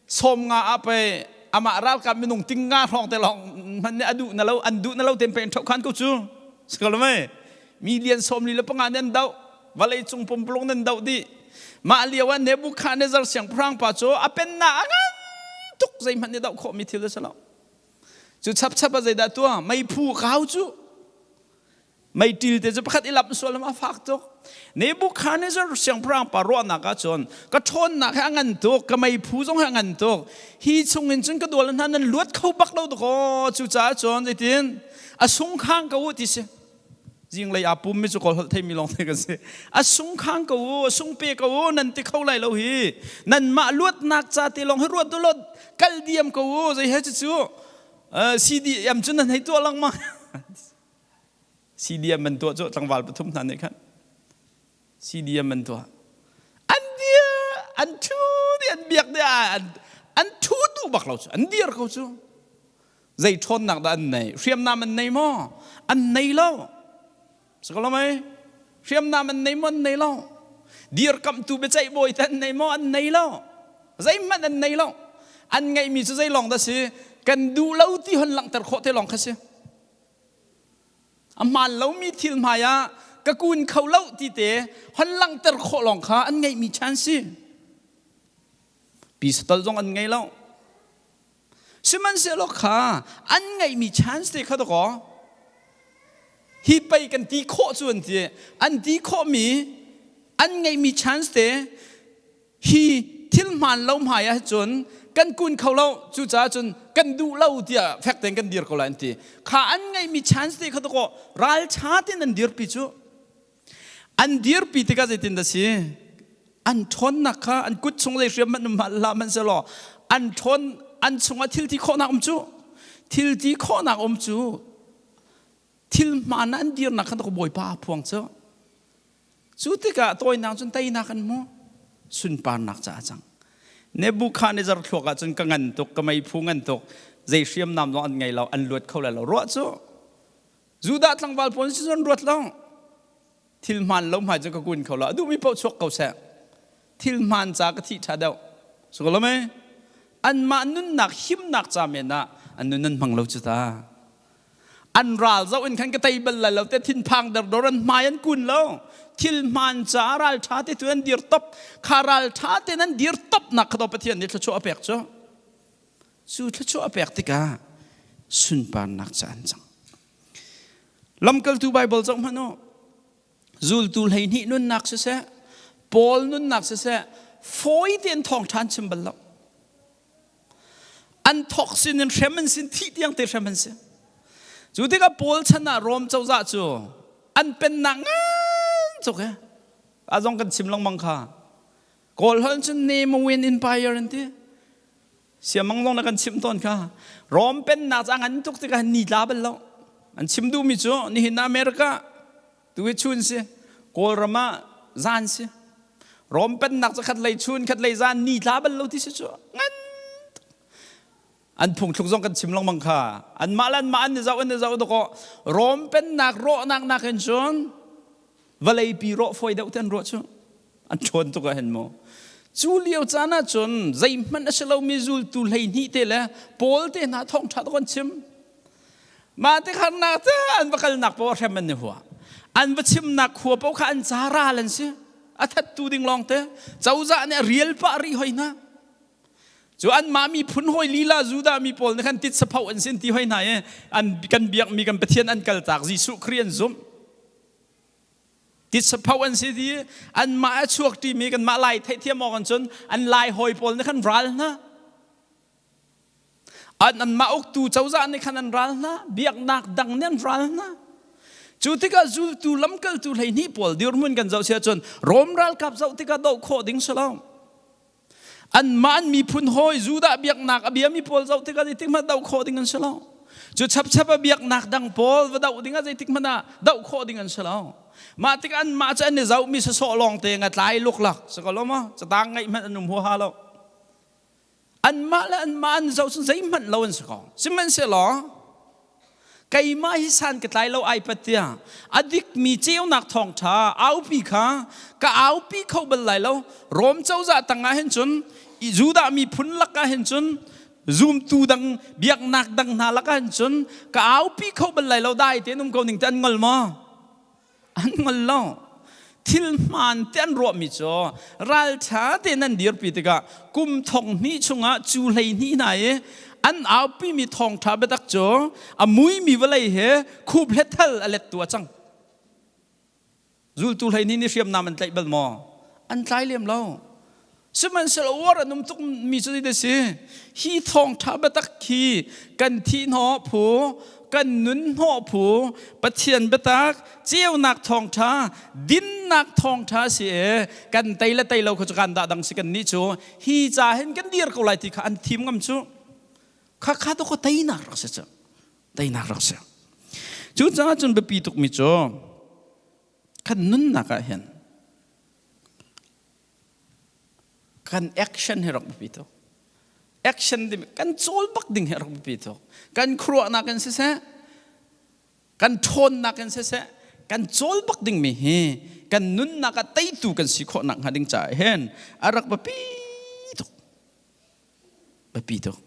50 ah pei amah ralkap minung 500 hrawng te lawng hmanh nih a duh na lo an duh na lo ten pei an ṭhoh khan ko cu si ko lo mei million 45 nan doh vawlei cung pumpulung nan doh dih mah lio ah Nebuchadnezzar siangpahrang pa cu a pennak a ngan tuk zeihmanh nih doh khawhmi thil a si lo cu chapchap ah zeidah tuah meiphu kau cu Meiṭil te cu pakhat i lamh sual a fak tuk. Nebuchadnezzar siangpahrang pa ruahnak ah cun ka ṭhawnnak he a ngan tuk, ka meiphu zong he a ngan tuk. Hi chungin cun ka dual hna nan luat kho bak lo dakaw. Cucaah cun zeitin a sungkhang ko u ti si. Zinglei aa pummi cu kawl holh theimi lawng te kan si. A sungkhang ko u, a sung pe ko u, nan ti kho lai lo hi. Nanmah luatnak ca te lawng hi ruat u law kal diam ko u. Zei he cucu CDM cu nan hei tuah lengmang. CDM an tuah cu tlangval pathum hna nih khan CDM an tuah. An dir, an thu di an biak di an thu duh bak lo cu, an dir ko cu. Zei ṭhawnnak dah an nei? Hriamnam an nei maw? An nei lo. Sakaw mei? Hriamnam an nei maw? An nei lo. Dirkamhtu biaceih bawi te an nei maw? An nei lo. Zeihmanh an nei lo. An ngeihmi cu zei lawng dah si? Kan duh lo ti hon langhter khawh te lawng kha si. A hmaan lomi thil hmai ah ka kun kho lo ti te hon langhter khawh lawng kha an ngeihmi chan si. Pistol zong an ngei lo. Sihmanhsehlaw kha an ngeihmi chance te kha dakaw hi pei kan ti khawh cu an ti an ti khawhmi an ngeihmi chance te hi thil hmaan lo hmai ah cun kan kun kho lo cucaah cun kan duh lo tiah fek tein kan dir ko lai an ti kha an ngeihmi chance te kha dakaw ralṭha tein an dirpi cu an dirpi tikah zeitin dah si an ṭhawnnak kha an kut chung zei hriam hmanh um hlah hmanhsehlaw an ṭhawn an chungah thil ti khawhnak um cu thil ti khawhnak um cu thil hmaan an dirnak khan bawipa a phuang cu cu tikah tawinak cun teinak an hmu sunparnak caah cang Nebuchadnezzar thluak ah cun ka ngan tuk ka meiphu ngan tuk zei hriamnam zong an ngei lo an luat kho lai lo ruah cu Judah tlangval pawl si cun ruat lo thil hmaan lo hmai cu ka kun kho lo a duhmi paoh chuak ko seh thil hmaan ca ka thih ṭha deuh su ko lo mei anmah nunnak himnak ca men ah an nun an hmang lo cu ta. An ral zoh in khan ka tei bal lai lo te thinphang derdor an hmai an kun lo. Thil hmaan ca ral ṭha te tu an dir top. Kha ral ṭha te nan dir top nak kha to Pathian nih thluachuah a pek cu. Cu thluachuah a pek tikah sunparnak ca an cang. Lamkaltu Baibal zoh hmanh u. Zultu 12 nunnak siseh, Paul nunnak siseh, fawi tein thawngṭha an chim bal lo. An thawk sin in hrem an sin, thih tiang te hrem an si. Cu tikah Paul chan ah Rom cozah cu an pennak ngan cuk he a zong kan chim lengmang kha. Kawl holh cun Nemawin Empire an ti. Siamang zong na kan chimh tawn kha. Rom pennak cu a ngan tuk tikah ni tla bal lo. An chim duhmi cu nihin America tu hi chun si, Kawlram ah zan si. Rom pennak cu khat lei chun, khat lei zan ni tla bal lo ti si cu ngan an phungthluk zong kan chim lengmang kha. Anmah le anmah an i zoh an i zoh dawkaw Rom pennak rawhnak nakin cun vawleipi rawh fawi deuh te an ruah cu. An ṭhawn tuk ah hin mu. Cu lio caan ah cun zeihmanh a si lomi zultu 12 te le Paul te hna thawngṭha tuk an chim. Mah te kharnak te an va kalnak paoh hrem an i hua. An va chimnak khua paoh kha an ca ral an si. A thattu ding lawng te. Cozah nih a rial pah rih hoi hna. Cu anmah miphun hawi lila Judah mi pawl nih khan tit sapho an sin ti hoi hna i an kan biakmi kan Pathian an kaltak Jesuh Khrih an zumh. Titsapho an si ti anmah a chuak ṭimi kanmah Lai theihthiam awk an cun an Lai hawi pawl nih khan ral hna. An anmah uktu cozah nih khan an ral hna, biaknak dang nih an ral hna. Cu tikah zultu lamkaltu 12 pawl dirhmun kan zoh si ahcun Rom ralkap zoh tikah doh khawh ding si lo. Anmah an miphun hawi Judah biaknak a biami pawl zoh tikah zeitik hmanh doh khawh ding an si lo. Cu chapchap a biaknak dang pawl va doh ding ah zeitik hmanh ah doh khawh ding an si lo. Mah tikah anmah cu an i zohmi sasawh lawng te nga tlai luklak si ko lo maw? Catang ngeih hmanh an um huaha lo. Anmah le anmah an zoh cun zeihmanh lo an si ko. Sihmanhsehlaw keimah hi san ka tlai lo ai pat tiah a dikmi ceunak thawngṭha aupi kha ka aupi kho bal lai lo. Rom cozah tangah hin cun Judah miphun lakah hin cun zumtu dang biaknak dang hna lakah hin cun ka aupi kho bal lai lo. Dai tein um ko ning te an ngol maw? An ngol lo. Thil hmaan te an ruahmi cu ralṭha tein an dirpi tikah kum thong hnih chungah cu 12 hna i an aupimi thawngṭha biatak cu a muimi vawlei he khup le thal a lettu a cang. Zultu 12 nih hriamnam an tlaih bal maw? An tlai lem lo. Sihmanhsehlaw uar an um tukmi cu zeidah a si? Hi thawngṭha biatak hi kan thih hnawh phu, kan nun hnawh phu, Pathian biatak, ceunak thawngṭha, dinnak thawngṭha a si i kan tei le tei lo kha cu kan dah dang si kan nih cu hi ca hin kan dir ko lai ti kha an thim ngam cu. Khakha to ko teinak rak si cu. Teinak rak si. Cucaah cun biapi tukmi cu kan nunnak ah hin Kan action hi rak biapi tuk. Action ding kan cawl bak ding hi rak biapi tuk. Kan khuaruahnak in siseh, kan ṭhawnnak in siseh, kan cawl bak dingmi hi kan nunnak ah teitu kan si khawh nak hnga ding caah hin a rak biapi tuk. Biapi tuk.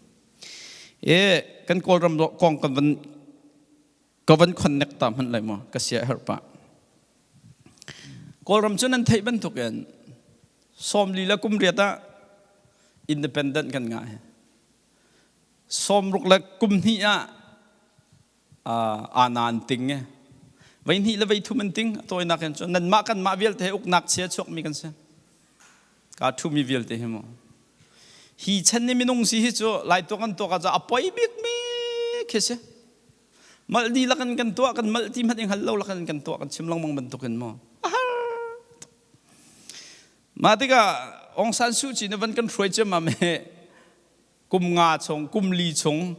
E kan Kawlram kong kan van Ka van connect ta hmanh lai maw? Ka sia herh pah. Kawlram cu nan theih bantukin 40 le kum riat ah independent kan ngah. 60 le kum hnih ah ana an ting. Vei hnih le vei thum an ting. A tawinak in cun nanmah kanmah vialte he uknak chia chuakmi kan si. Ka ṭhumi vialte hi mu. Hi chan ni minung si hi cu lai tuak an tuak ah a poi bikmi khi si. Mal di lakin kan tuah kan mal ti hmanh i hngal lo lakin kan tuah kan chim lengmang bantukin mu. Mah tikah Aung San Suu Kyi nih van kan hruai ciammam hi kum nga chung kum li chung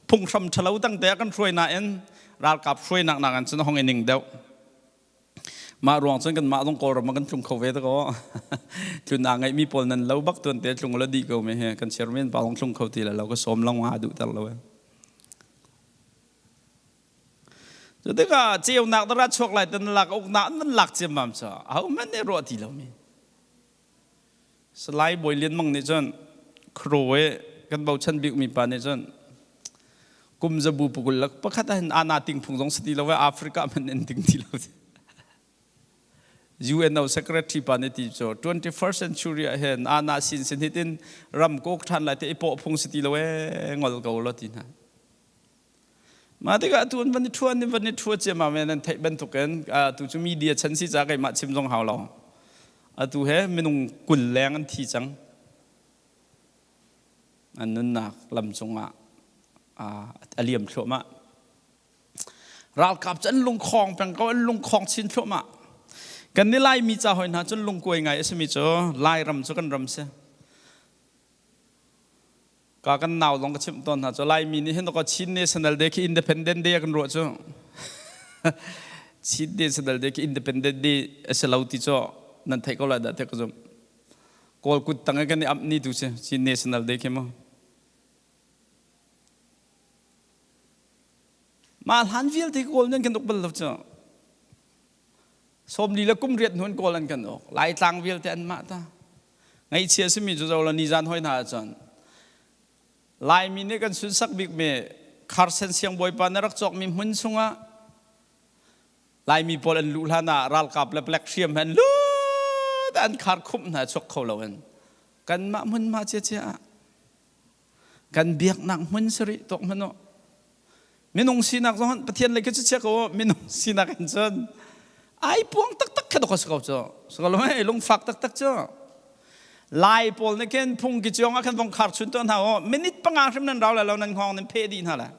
phunghram ṭhalo tangte ah kan hruai nain ralkap hruainak nakin cun hong i ning deuh. Mah ruang cun kanmah zong Kawlram ah kan tlung kho ve dakaw. Tlun aa ngeihmi pawl nan lo bak tuan te tlung la dih ko me he kan chairman pa zong tlung kho ti lo ka sawm long ha duh ter lo. Cu tikah ceunak dara chuak lai tan lak uknak nan lak ciammam cha aho hmanh nih ruah ti lo mi. Salai Bawi Lian Mang nih cun Khro i kan bochan bikmi pa nih cun Kum zabu pukul le pakhat ah hin ana ting phung zong si ti lo e Africa man in ting ti lo. UNO secretary pa nih ti cu 21st century ah hin ana sin sin hitin ram kok than lai te i pawh phung si ti lo e ngol ko lo ti hna. Mah tikah atu an van i ṭhuan in van i ṭhua ciammam in an theih bantukin atu cu media chan si caah keimah chim zong hau lo. Atu he minung 20 leng an thi cang. An nunnak lam cungah a liam thluahmah. Ralkap cu an lungkhong peng ko, an lungkhong chin thluahmah. Kan ni Laimi ca hoi hna cun lungkuai ngai a simi cu Lairam cu kan ram si. Ka kan nau zong ka chimh tawn hna cu Laimi nih hin ka Chin National Day khi Independent Day kan ruah cu. Chin National Day khi Independent Day a si lo ti cu nan theih ko lai dah tiah ka zumh. Kawl kut tang i kan i amh ni tu si Chin National Day khi mu. Mah hlan vialte Kawl nan kan uk bal lo cu. 40 le kum riat hnu in Kawl an kan uk. Laitlang vialte an mah ta. Ngaihchia simi cu zo lo nizan hoi hna ahcun Laimi nih kan sunsak bikmi Kharsen siangbawipa na rak cawkmi hmun chungah Laimi pawl an luh hlan ah ralkap le palek hriam he an lut an khar khumh hna chuak kho lo in kanmah hmunhma ciacia ah kan biaknak hmun si rih tuak hmanh u minung sinak zong Pathian lei khi cu chia ko minung sinak in cun ai puang taktak kha dok si ko cu sakalu hei lungfak taktak cu Lai pawl nih khin phung ki ciong ah khan vong khar chun tuah hna u minute panga hrim nan rau lai lo nan hngawng nan phe dih hna la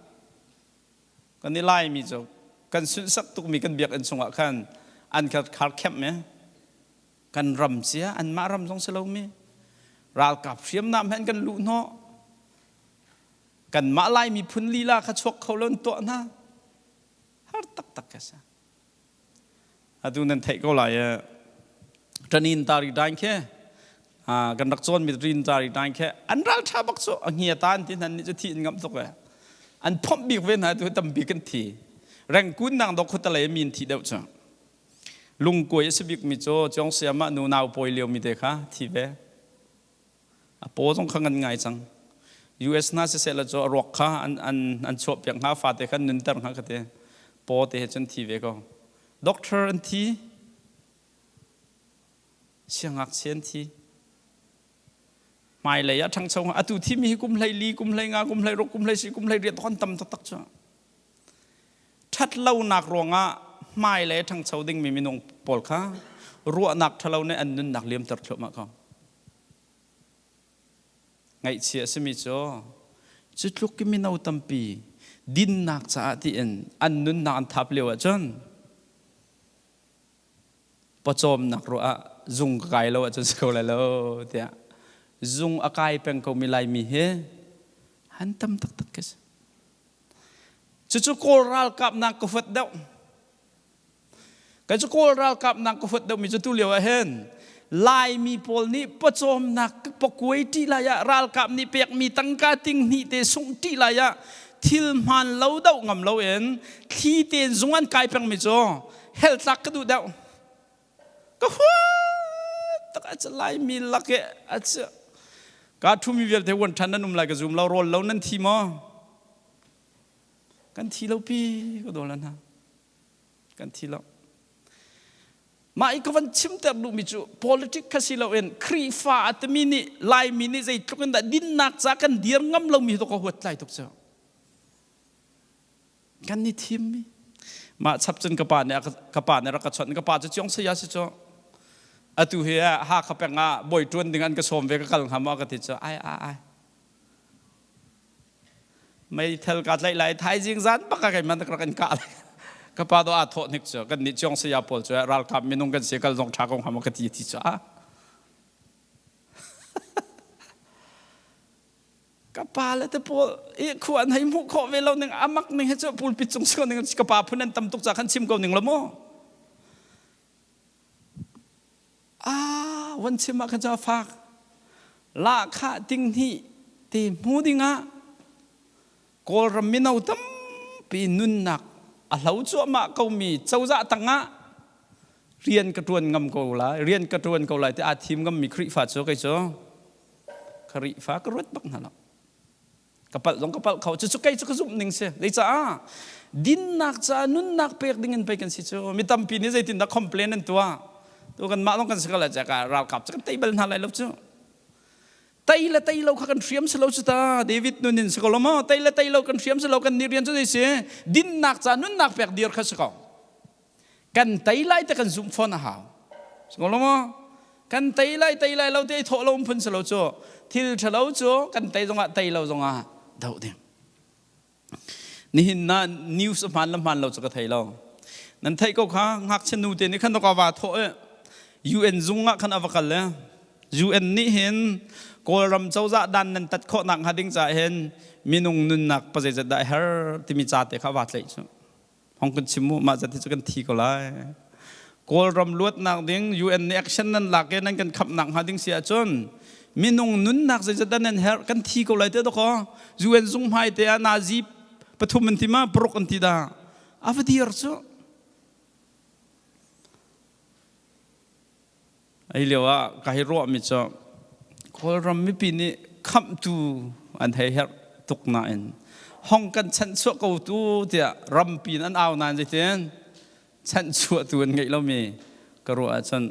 kan i Laimi cu kan sunhsak tukmi kan biakinn chungah khan an khar khemh me kan ram cia anmah ram zong si lomi ralkap hriamnam he an kan luh hnawh kanmah Lai miphun lila kha chuak kho lo an tuah hna har taktak ka si atu nan theih ko lai ṭanin tari dain khe kan rak cawn mi rin tari dain khe an ral ṭha bak cu a ngia tan ti nan nih cu thi in ngam tuk e an phomh bik ve hna tu tampi kan thi rengkun nang dok khutalei min thi deuh cu Lungkuai a si bikmi cu Ciong Siam ah nu nau pawi liomi te kha thi ve. A paw zong kha ngan ngai cang. US hna siseh la cu a ruak kha an, an, an chuahpiak hnga fate kha nunter hnga ka ti. Paw te he cun thi ve ko. Doctor an thi. Siangngakchia an thi. Hmailei ah ṭhangcho hnga. Atu thimi hi kum 14, kum 15, kum 16, kum 14, kum 18 kan tam taktak cu. Ṭhatlonak ruangah hmailei a ṭhangcho dingmi minung pawl kha ruahnak ṭhalo nih an nunnak liamter thluahmah ko. Ngaihchia a simi cu cu tluk i mino tampi dinnak caah tiin an nunnak an thap lio ahcun pawcawmnak ruah ah zung ka kai lo ahcun si kho lai lo tiah zung a kai peng komi Laimi hi an tam taktak khi si. Cucu Kawl ralkap nak ka huat deuh. Kai cu Kawl ralkap nak ka huat deuhmi cu tu lio ah hin Laimi pawl nih pawcawmnak pakuai ṭih lai ah ralkap nih pekmi tangka ting hnih te sungh ṭih lai ah thil hmaan lo doh ngam loin thli tein zung an kai pengmi cu hell tlak ka duh deuh. Ka huat tak a cu Laimi lak i a cu ka ṭhumi vialte uan ṭhan nan um lai ka zum lo rawl lo nan thi maw? Kan thi lo pi ka dawl hna. Kan thi lo. Mah i ka van chimter duhmi cu politic kha si loin Khrihfa a timi nih Laimi nih zeitluk in dah dinnak ca kan dir ngam lomi hi ka huat tlai tuk cu. Kan ni thimmi. Mah chap cun ka pa nih ka pa nih rak ka chawnh ka pa cu Ciong saya si cu. Atu hi Hakha peng ah bawi ṭuan ding an ka sawm ve ka kal hnga maw ka ti cu ai ai ai. Meithal ka tlaih lai thaizing zan bak ah keimah rak in kah lai. Ka pa do aa thawh hnik cu kan nih Ciong saya pawl cu ralkap minung kan si kal zong ṭha ko hnga maw ka ti ti cu ah. Ka pa le te pawl i khua an hei hmuh khawh ve lo ning amak ning he cu pulpit cung si ko ning ka pa phun an tam tuk ca khan chim ko ning lo mu. Ah van chim ah khan cu a fak. Lahkhah ting hnih te hmu dingah Kawlram mino tampi nunnak a hlo cuahmah komi cozah tangah rian ka ṭuan ngam ko lai rian ka ṭuan ko lai ti aa thim ngammi Khrihfa cu kei cu Khrihfa ka ruat bak hna lo. Ka palh zong ka palh kho. Cucu kei cu ka zumh ning si. Zeicaah? Dinnak caah nunnak pek ding in pei kan si cu. Mi tampi nih zeitindah complain an tuah. Tu kan mah zong kan si ko lai caka ralkap cu kan tei bal hna lai lo cu. Tei le tei lo kha kan hriam si lo cu ta. David nun in si ko lo maw? Tei le tei lo kan hriam si lo kan nih rian cu zei si? Dinnak caah nunnak pek dir kha si ko. Kan tei lai te kan zumh fawn a hau. Si ko lo maw? Kan tei lai tei lai lo te i thawh lo um phun si lo cu. Thil ṭhalo cu kan tei zongah tei lo zongah doh ding. Nihin na news a hmaan le hmaan lo cu ka thei lo. Nan theih ko kha ngakchia nu te nih khan ka va thawh i UN zung ah khan a va kal le UN nih hin Kawlram cozah dan nan tat khawh nak hnga ding caah hin minung nunnak pazeizat dah a her timi ca te kha va tlaih cu. Hong kan chim mu mah zat hi cu kan thi ko lai. Kawlram luatnak ding UN nih action nan lak i nan kan khamnak hnga ding si ahcun minung nunnak zeizat dah nan herh kan thi ko lai te dakaw UN zung hmai te ah nazi pathum an ti ma paruk an ti dah a va dir cu Ai lio ah ka hei ruahmi cu Kawlram mipi nih khamhtu an hei herh tuk nain hong kan chanhchuah ko tu tiah rampi in an au nain zeitin chanhchuahtu an ngeih lomi ka ruah ahcun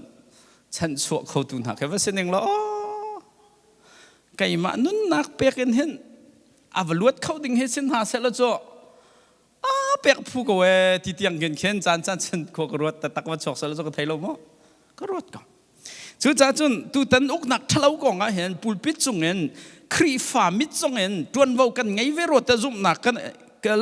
chanhchuah khotu hna khi va si ning law keimah nunnak pek in hin a va luat kho ding hi sin hna seh law cu a pek phu ko ee ti tiang khin khin caan caan cun khua ka ruat taktak va chuak sal cu ka thei lo maw ka ruat ko cucaah cun tutan uknak ṭhalo kong ah hin pulpit cungin Khrihfa mit zongin ṭuanvo kan ngei ve rua te zumhnak kan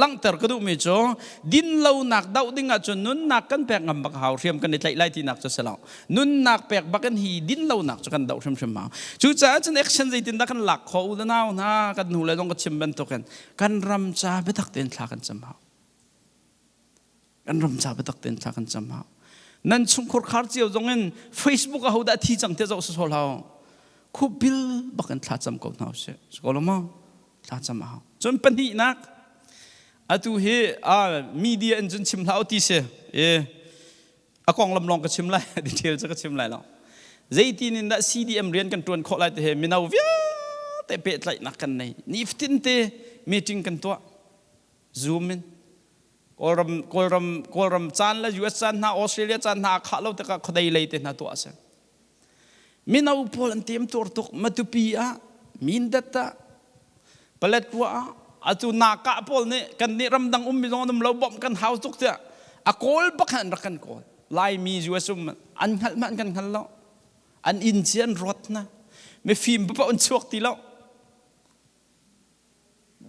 langhter ka duhmi cu dinlonak doh ding ahcun nunnak kan pek ngam bak hau hriam kan i tlaih lai tinak cu si lo nunnak pek bak in hi dinlonak cu kan doh hrimhrim hau cucaah cun action zeitindah kan lak khawh u le nau hna kan hnu le zong ka chim bantukin Kan ram ca biatak tein thla kan cam hau. Kan ram ca biatak tein thla kan cam hau. Nan chungkhur khar cio zong in Facebook a hodah thi cang te zoh sawsawh hlau. Khup bil bak in thla cam ko hna usih. Ko lo maw? Thla cam a hau. Cun pahnihnak atu hi media in cun chim hlah u ti si. E a konglam lawng ka chim lai detail cu ka chim lai lo zeitin in dah CDM rian kan tuan khawh lai ti he mino vialte pehtlaihnak kan nei nifatin te meeting kan tuah zoom in kawlram kawlram kawlram caan le US caan hna Australia caan hna khah lo tikah khuadei lei te hna tuah a si mino pawl an tem tur tuk matupi ah mindat ah Paletwa ah atu naka pawl nih kan nih ramdang ummi zong an um lo bawmh kan hau tuk tiah a kawl bak an rak kan kawl Laimi US um an hngalh hmanh kan hngal lo an inn ci an ruat hna mifim paoh an chuak ti lo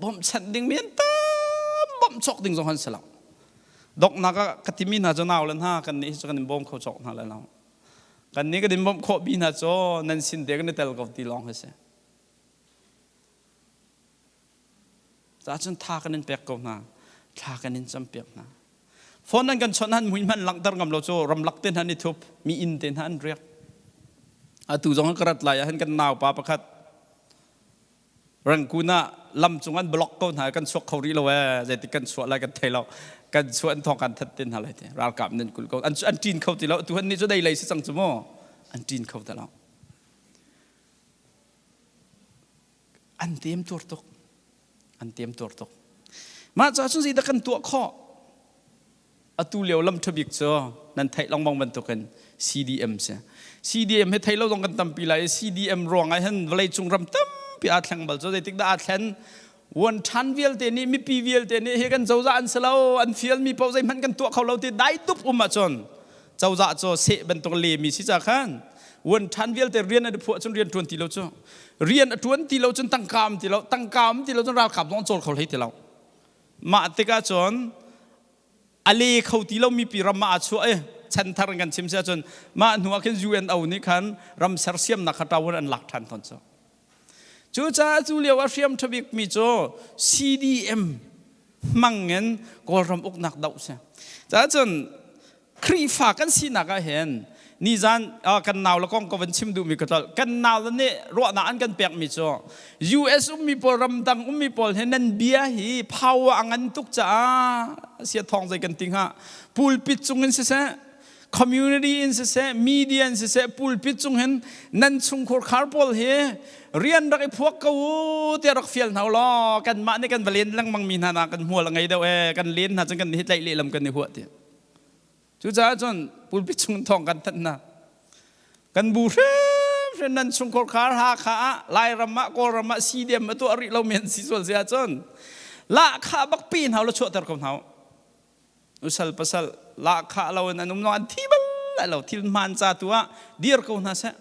bawmhchanh ding mi an tam bawmh cawk ding zong an si lo doknak ah ka timi hna cu nau le hna kan nih cu kan in bawm kho cawk hna le lo kan nih kan in bawmh khawh bi hna cu nan sin te kan i tel ko ti lawng hi si Caah cun tha kan in pek ko hna. Thla kan in campiak hna. Phone an kan chawnh han mui hmanh langhter ngam lo cu ramlak te hna an i thup, mi inn te hna an riak. Atu zong ka rat lai ah hin kan naupa pakhat Rangkun ah lam cung an block ko hna kan chuak kho rih lo ee zeitik kan chuah lai kan thei lo kan chuah an thawng kan that te hna lai te ralkap nan kul ko an an ṭin kho ti lo tu han ni cu dei lei si cang cu mu an ṭin kho ti lo An temtuar tuk. An temtuar tuk. Mah caah cun zeidah kan tuah khawh? Atu lio lam ṭhabik cu nan theih lengmang bantukin CDM si. CDM hi thei lo zong kan tampi lai i CDM ruangah hin vawleicung ram tampi aa thleng bal cu zeitik dah aa thlen? Vuan ṭhan vialte nih mipi vialte nih hi kan cozah an si lo an fialmi paoh zeihmanh kan tuah kho lo ti dai dup um ahcun cozah cu seh bantuk lemi si ca khan vuan ṭhan vialte rian an i phuah cun rian ṭuan ti lo cu rian a ṭuan ti lo cun tangka um ti lo tangka um ti lo cun ralkap zong an cawl kho hlei ti lo mah tikah cun a le kho ti lo mipi ram ah aa chuah i chanthar in kan chim si ahcun mah hnu ah khin UNO nih khan ram sersiamnak kha ṭawan an lak ṭhan tawn cu Cucaah cu lio ah hriam ṭhabik mi cu CDM hmang in Kawlram uknak doh si. Caah cun Khrihfa kan sinak ah hin nizan kan nau le kong ka van chim duhmi ka tlolh kan nau le nih ruahnak an kan pekmi cu US ummi pawl ramdang ummi pawl hi nan bia hi power a ngan tuk caah sia thawng zei kan ti hnga pulpit cung in siseh. Community in siseh, media in siseh, pulpit cung hin nan chungkhur khar pawl hi rian rak i phuak ko u tiah rak fial hna law kanmah nih kan va len lengmang mi hna na kan hmual a ngei deuh ee, kan len hna cun kan hi tlaih lehlam kan i huah ti. Cucaah cun pulpit chung thawng kan thanh hna. Kan bu hrimhrim nan chungkhur khar Hakha ah, Lairam ah, Kawlram ah CDM a tuah rih lomi an si sual si ahcun lahkhah bak pi hna la chuahter ko hna. Usal pasal lahkhah lo in an um lo, an thi bal lai lo. Thil hmaan ca tu ah dir ko hna seh.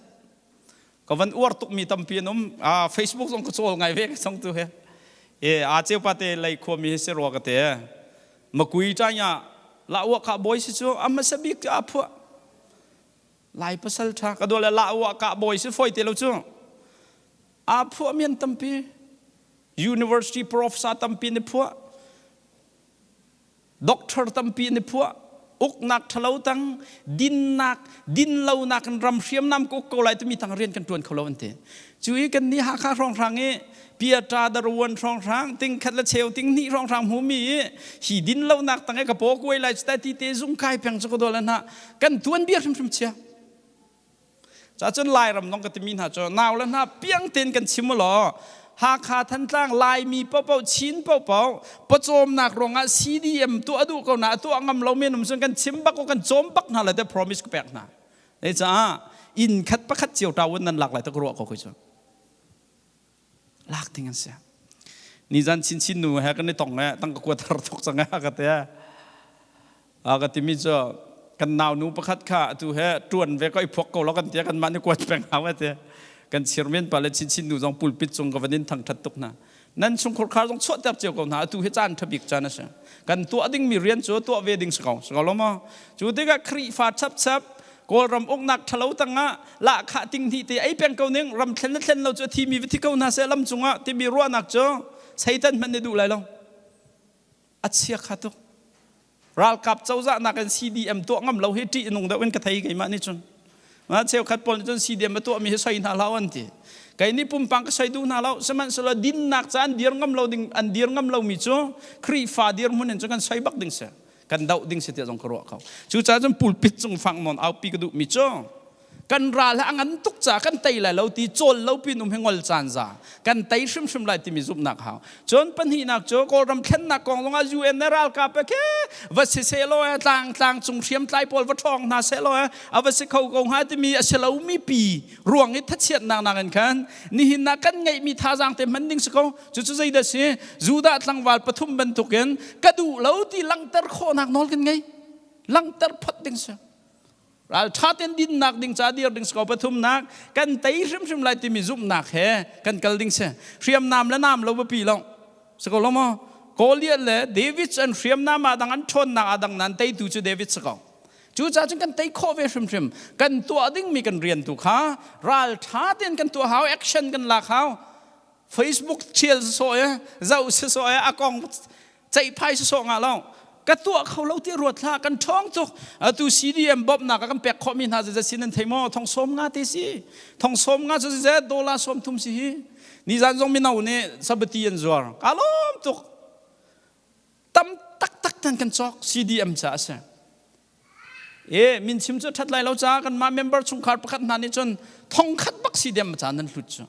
Ka van uar tukmi tampi an um. Facebook zong ka cawl ngai ve ka song tu he. E a ceu pa te lei khuami hi si rua ka te. Makui ṭanya la uah kah bawi si cu a hmasa bik cu a phuah. Lai pasal ṭha ka dua le la uah kah bawi si fawi te lo cu. Aa phuah mi an tampi. University professor tampi an i phuah. Doctor tampi an i phuah. Uknak ṭhalo tang, dinnak, dinlonak in ram hriamnam ka uk ko lai timi tang rian kan ṭuan kho lo an ti. Cu i kan nih Hakha hrawnghrang i piata daruan hrawnghrang ting khat le cheu ting hnih hrawnghrang hmumi i hi din lonak tang i ka paw kuai lai cu ti te zung kai peng cu ka dol hna kan tuan bia hrimhrim chia. Ca cun Lairam zong ka timi hna cu nau le hna piang tein kan chim law Hakha Thantlang Laimi paohpaoh, Chin paohpaoh pawcawmnak ruangah CDM tuah duh ko na tuah ngam lo men um cun kan chim bak ko, kan cawm bak hna lai te promise ka pek hna. Ei caah inn khat pakhat cio ṭa nan lak lai ta ka ruah ko khi cu. Lak ding an si. Nizan chinchin nu he kan i tong e tang ka kuat har tuk cang e ka te. A ka timi cu kan nau nu pakhat kha atu he ṭuan ve ko i phuak ko lo kan tia, kan mah ni kuat peng hau te. Kan chirmen pa le chinchin nu zong pulpit cung ka van in thangṭhat tuk hna. Nan chungkhur khar zong chuahter cio ko hna. Atu hi caan ṭha bik caan a si. Kan tuah dingmi rian cu tuah ve ding si ko, si ko lo maw? Cu tikah Khrihfa chapchap Kawlram uknak ṭhalo tangah lahkhah ting hnih te ei peng ko ning, ram thlen le thlen lo cu a thimi va thi ko hna seh lam cungah timi ruahnak cu Satan hmanh nih duh lai lo. A chia kha tuk. Ralkap cozah nakin CDM tuah ngam lo hi ṭih nung deuh in ka thei keimah nih cun. Ma cheukhat pawl nih cun CDM a tuahmi hi soi hna hlah an ti. Kei nih pumpang ka soi duh hna lo. Sihmanhsehlaw dinnak ca an dir ngam lo ding, an dir ngam lomi cu Khrihfa dirhmun in cun kan soi bak ding si. Kan doh ding si tiah zong ka ruah kho. Cucaah cun pulpit cung fang nawn aupi ka duhmi cu kan ral hi a ngan tuk caah kan tei lai lo ti cawl lo pin um hi ngol caan za, kan tei hrimhrim lai timi zumhnak hau. Cun pahnihnak cu Kawlram thlennak kong zongah UN le ralkap ke va si seh law, tlang tlang cung hriamtlai pawl va ṭhawng hna seh law a va si kho ko hnga timi a si lomi pi ruang i thachiatnak nakin khan nihin ah kan ngeihmi thazaang te hman ding si ko. Cucu zeidah si? Judah tlangval pathum bantukin ka duh lo ti langhter khawhnak nawl kan ngei, langhter phot ding si, ralṭha tein dinnak ding ca dir ding si ko. Pathumnak, kan tei hrimhrim lai timi zumhnak he kan kal ding si. Hriamnam le nam lo biapi lo si ko lo maw? Goliath le David an hriamnam ah dang, an ṭhawnnak ah dang, nan teitu cu David si ko. Cucaah cun kan tei khawh ve hrimhrim. Kan tuah dingmi kan rian tu kha ralṭha tein kan tuah hau, action kan lak hau. Facebook thial sawh e, zoh si sawh e, a kong ceihphai si sawh nga lo ka tuah kho lo ti ruat hlah. Kan ṭhawng tuk. Atu CDM bawmhnak ah kan pek khawhmi hna zeizat sin nan thei maw? 30,000 te si. 50,000 cu zeizat dollar 30 si hi. Nizan zong mino nih sabati an zuar, ka lawm tuk. Tam taktak tan kan cawk, CDM ca a si e. Min chim cu ṭhat lai lo caah kanmah member chungkhar pakhat hna nih cun 1,000 bak CDM ca nan hlut cu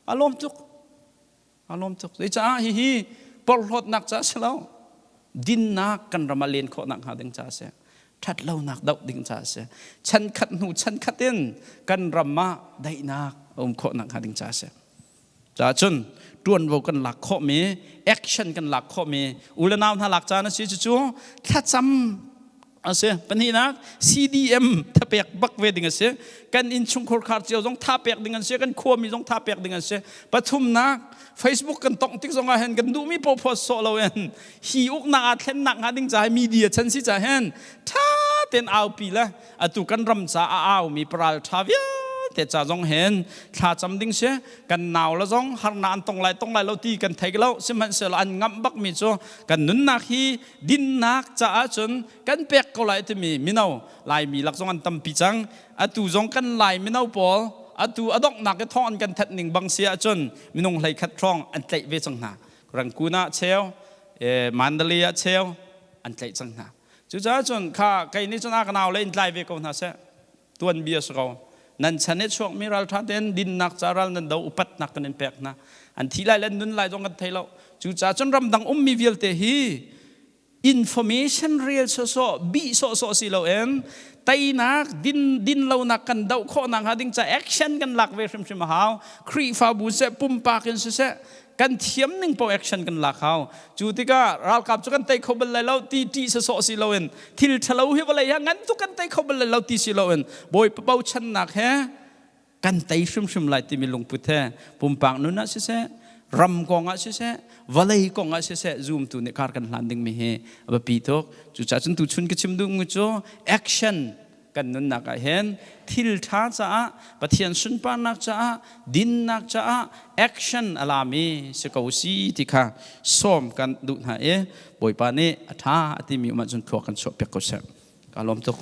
a lawm tuk, a lawm tuk. Zeicah? Hihi porhlawtnak ca si lo, dinnak kan ram ah len khawh nak hnga ding ca si, ṭhat lonak doh ding ca si, chan khat hnu chan khat in kan ram ah daihnak a um khawh nak hnga ding ca si. Caah cun ṭuanvo kan lak khawhmi, action kan lak khawhmi u le nau hna lak caan a si. Cucu thlacam a si. Pahnihnak, CDM thapek bak ve ding a si. Kan innchungkhur khar cio zong tha pek ding an si, kan khuami zong tha pek ding an si. Pathumnak, Facebook kan tongh tik zong ah hin kan duhmi paoh post sawh lo in hi uknak aa thlennak hnga ding ca media chan si ca hin tha ten aupi le atu kan ram ca a aumi paral tha vialte ca zong hin thla cam ding si. Kan nau la zong harna an tong lai, tong lai lo ti kan thei lo, sihmanhsehlaw an ngamh bak mi cu kan nunnak hi dinnak caah cun kan pek ko lai timi mino Laimi lak zong an tampi cang. Atu zong kan Lai mino pawl atu a donghnak i thawng an kan that ning bang si ahcun minung 11 hrawng an tlaih ve cang hna. Rangoon ah cheu, Mandalay ah cheu an tlaih cang hna. Cucaah cun kha kei nih cun a ka nau le in tlai ve ko hna seh. Tuan bia si ko. Nan chan i chuakmi ralṭha tein dinnak ca ral nan do upatnak kan in pek hna. An thi lai le an nun lai zong kan thei lo. Cucaah cun ramdang ummi vialte hi information rel sawsawh bih sawhsawh si loin teinak din din lonak kan doh khawh nakhnga ding ca action kan lak ve hrimhrim a hau. Khrihfabu seh pumpak in siseh kan thiam ning paoh action kan lak hau. Cu tikah ralkap cu kan tei kho bal lai lo ti ṭih sawsawh si loin thil ṭhalo hi vawlei ah ngan tuk kan tei kho bal lai lo ti si loin Bawipa bochannak he kan tei hrimhrim lai timi lungput he pumpak nun ah siseh ram kong ah siseh vawlei kong ah siseh zumtu nih kar kan hlan dingmi hi a biapi tuk. Cucaah cun tuchun ka chim duhmi cu action kan nunnak ah hin thil ṭha caah Pathian sunparnak caah dinnak caah action a lami si ko si ti kha sawm kan duh hna i Bawipa nih a ṭha a timi um ahcun thlua kan chuah piak ko seh. Ka lawm tuk.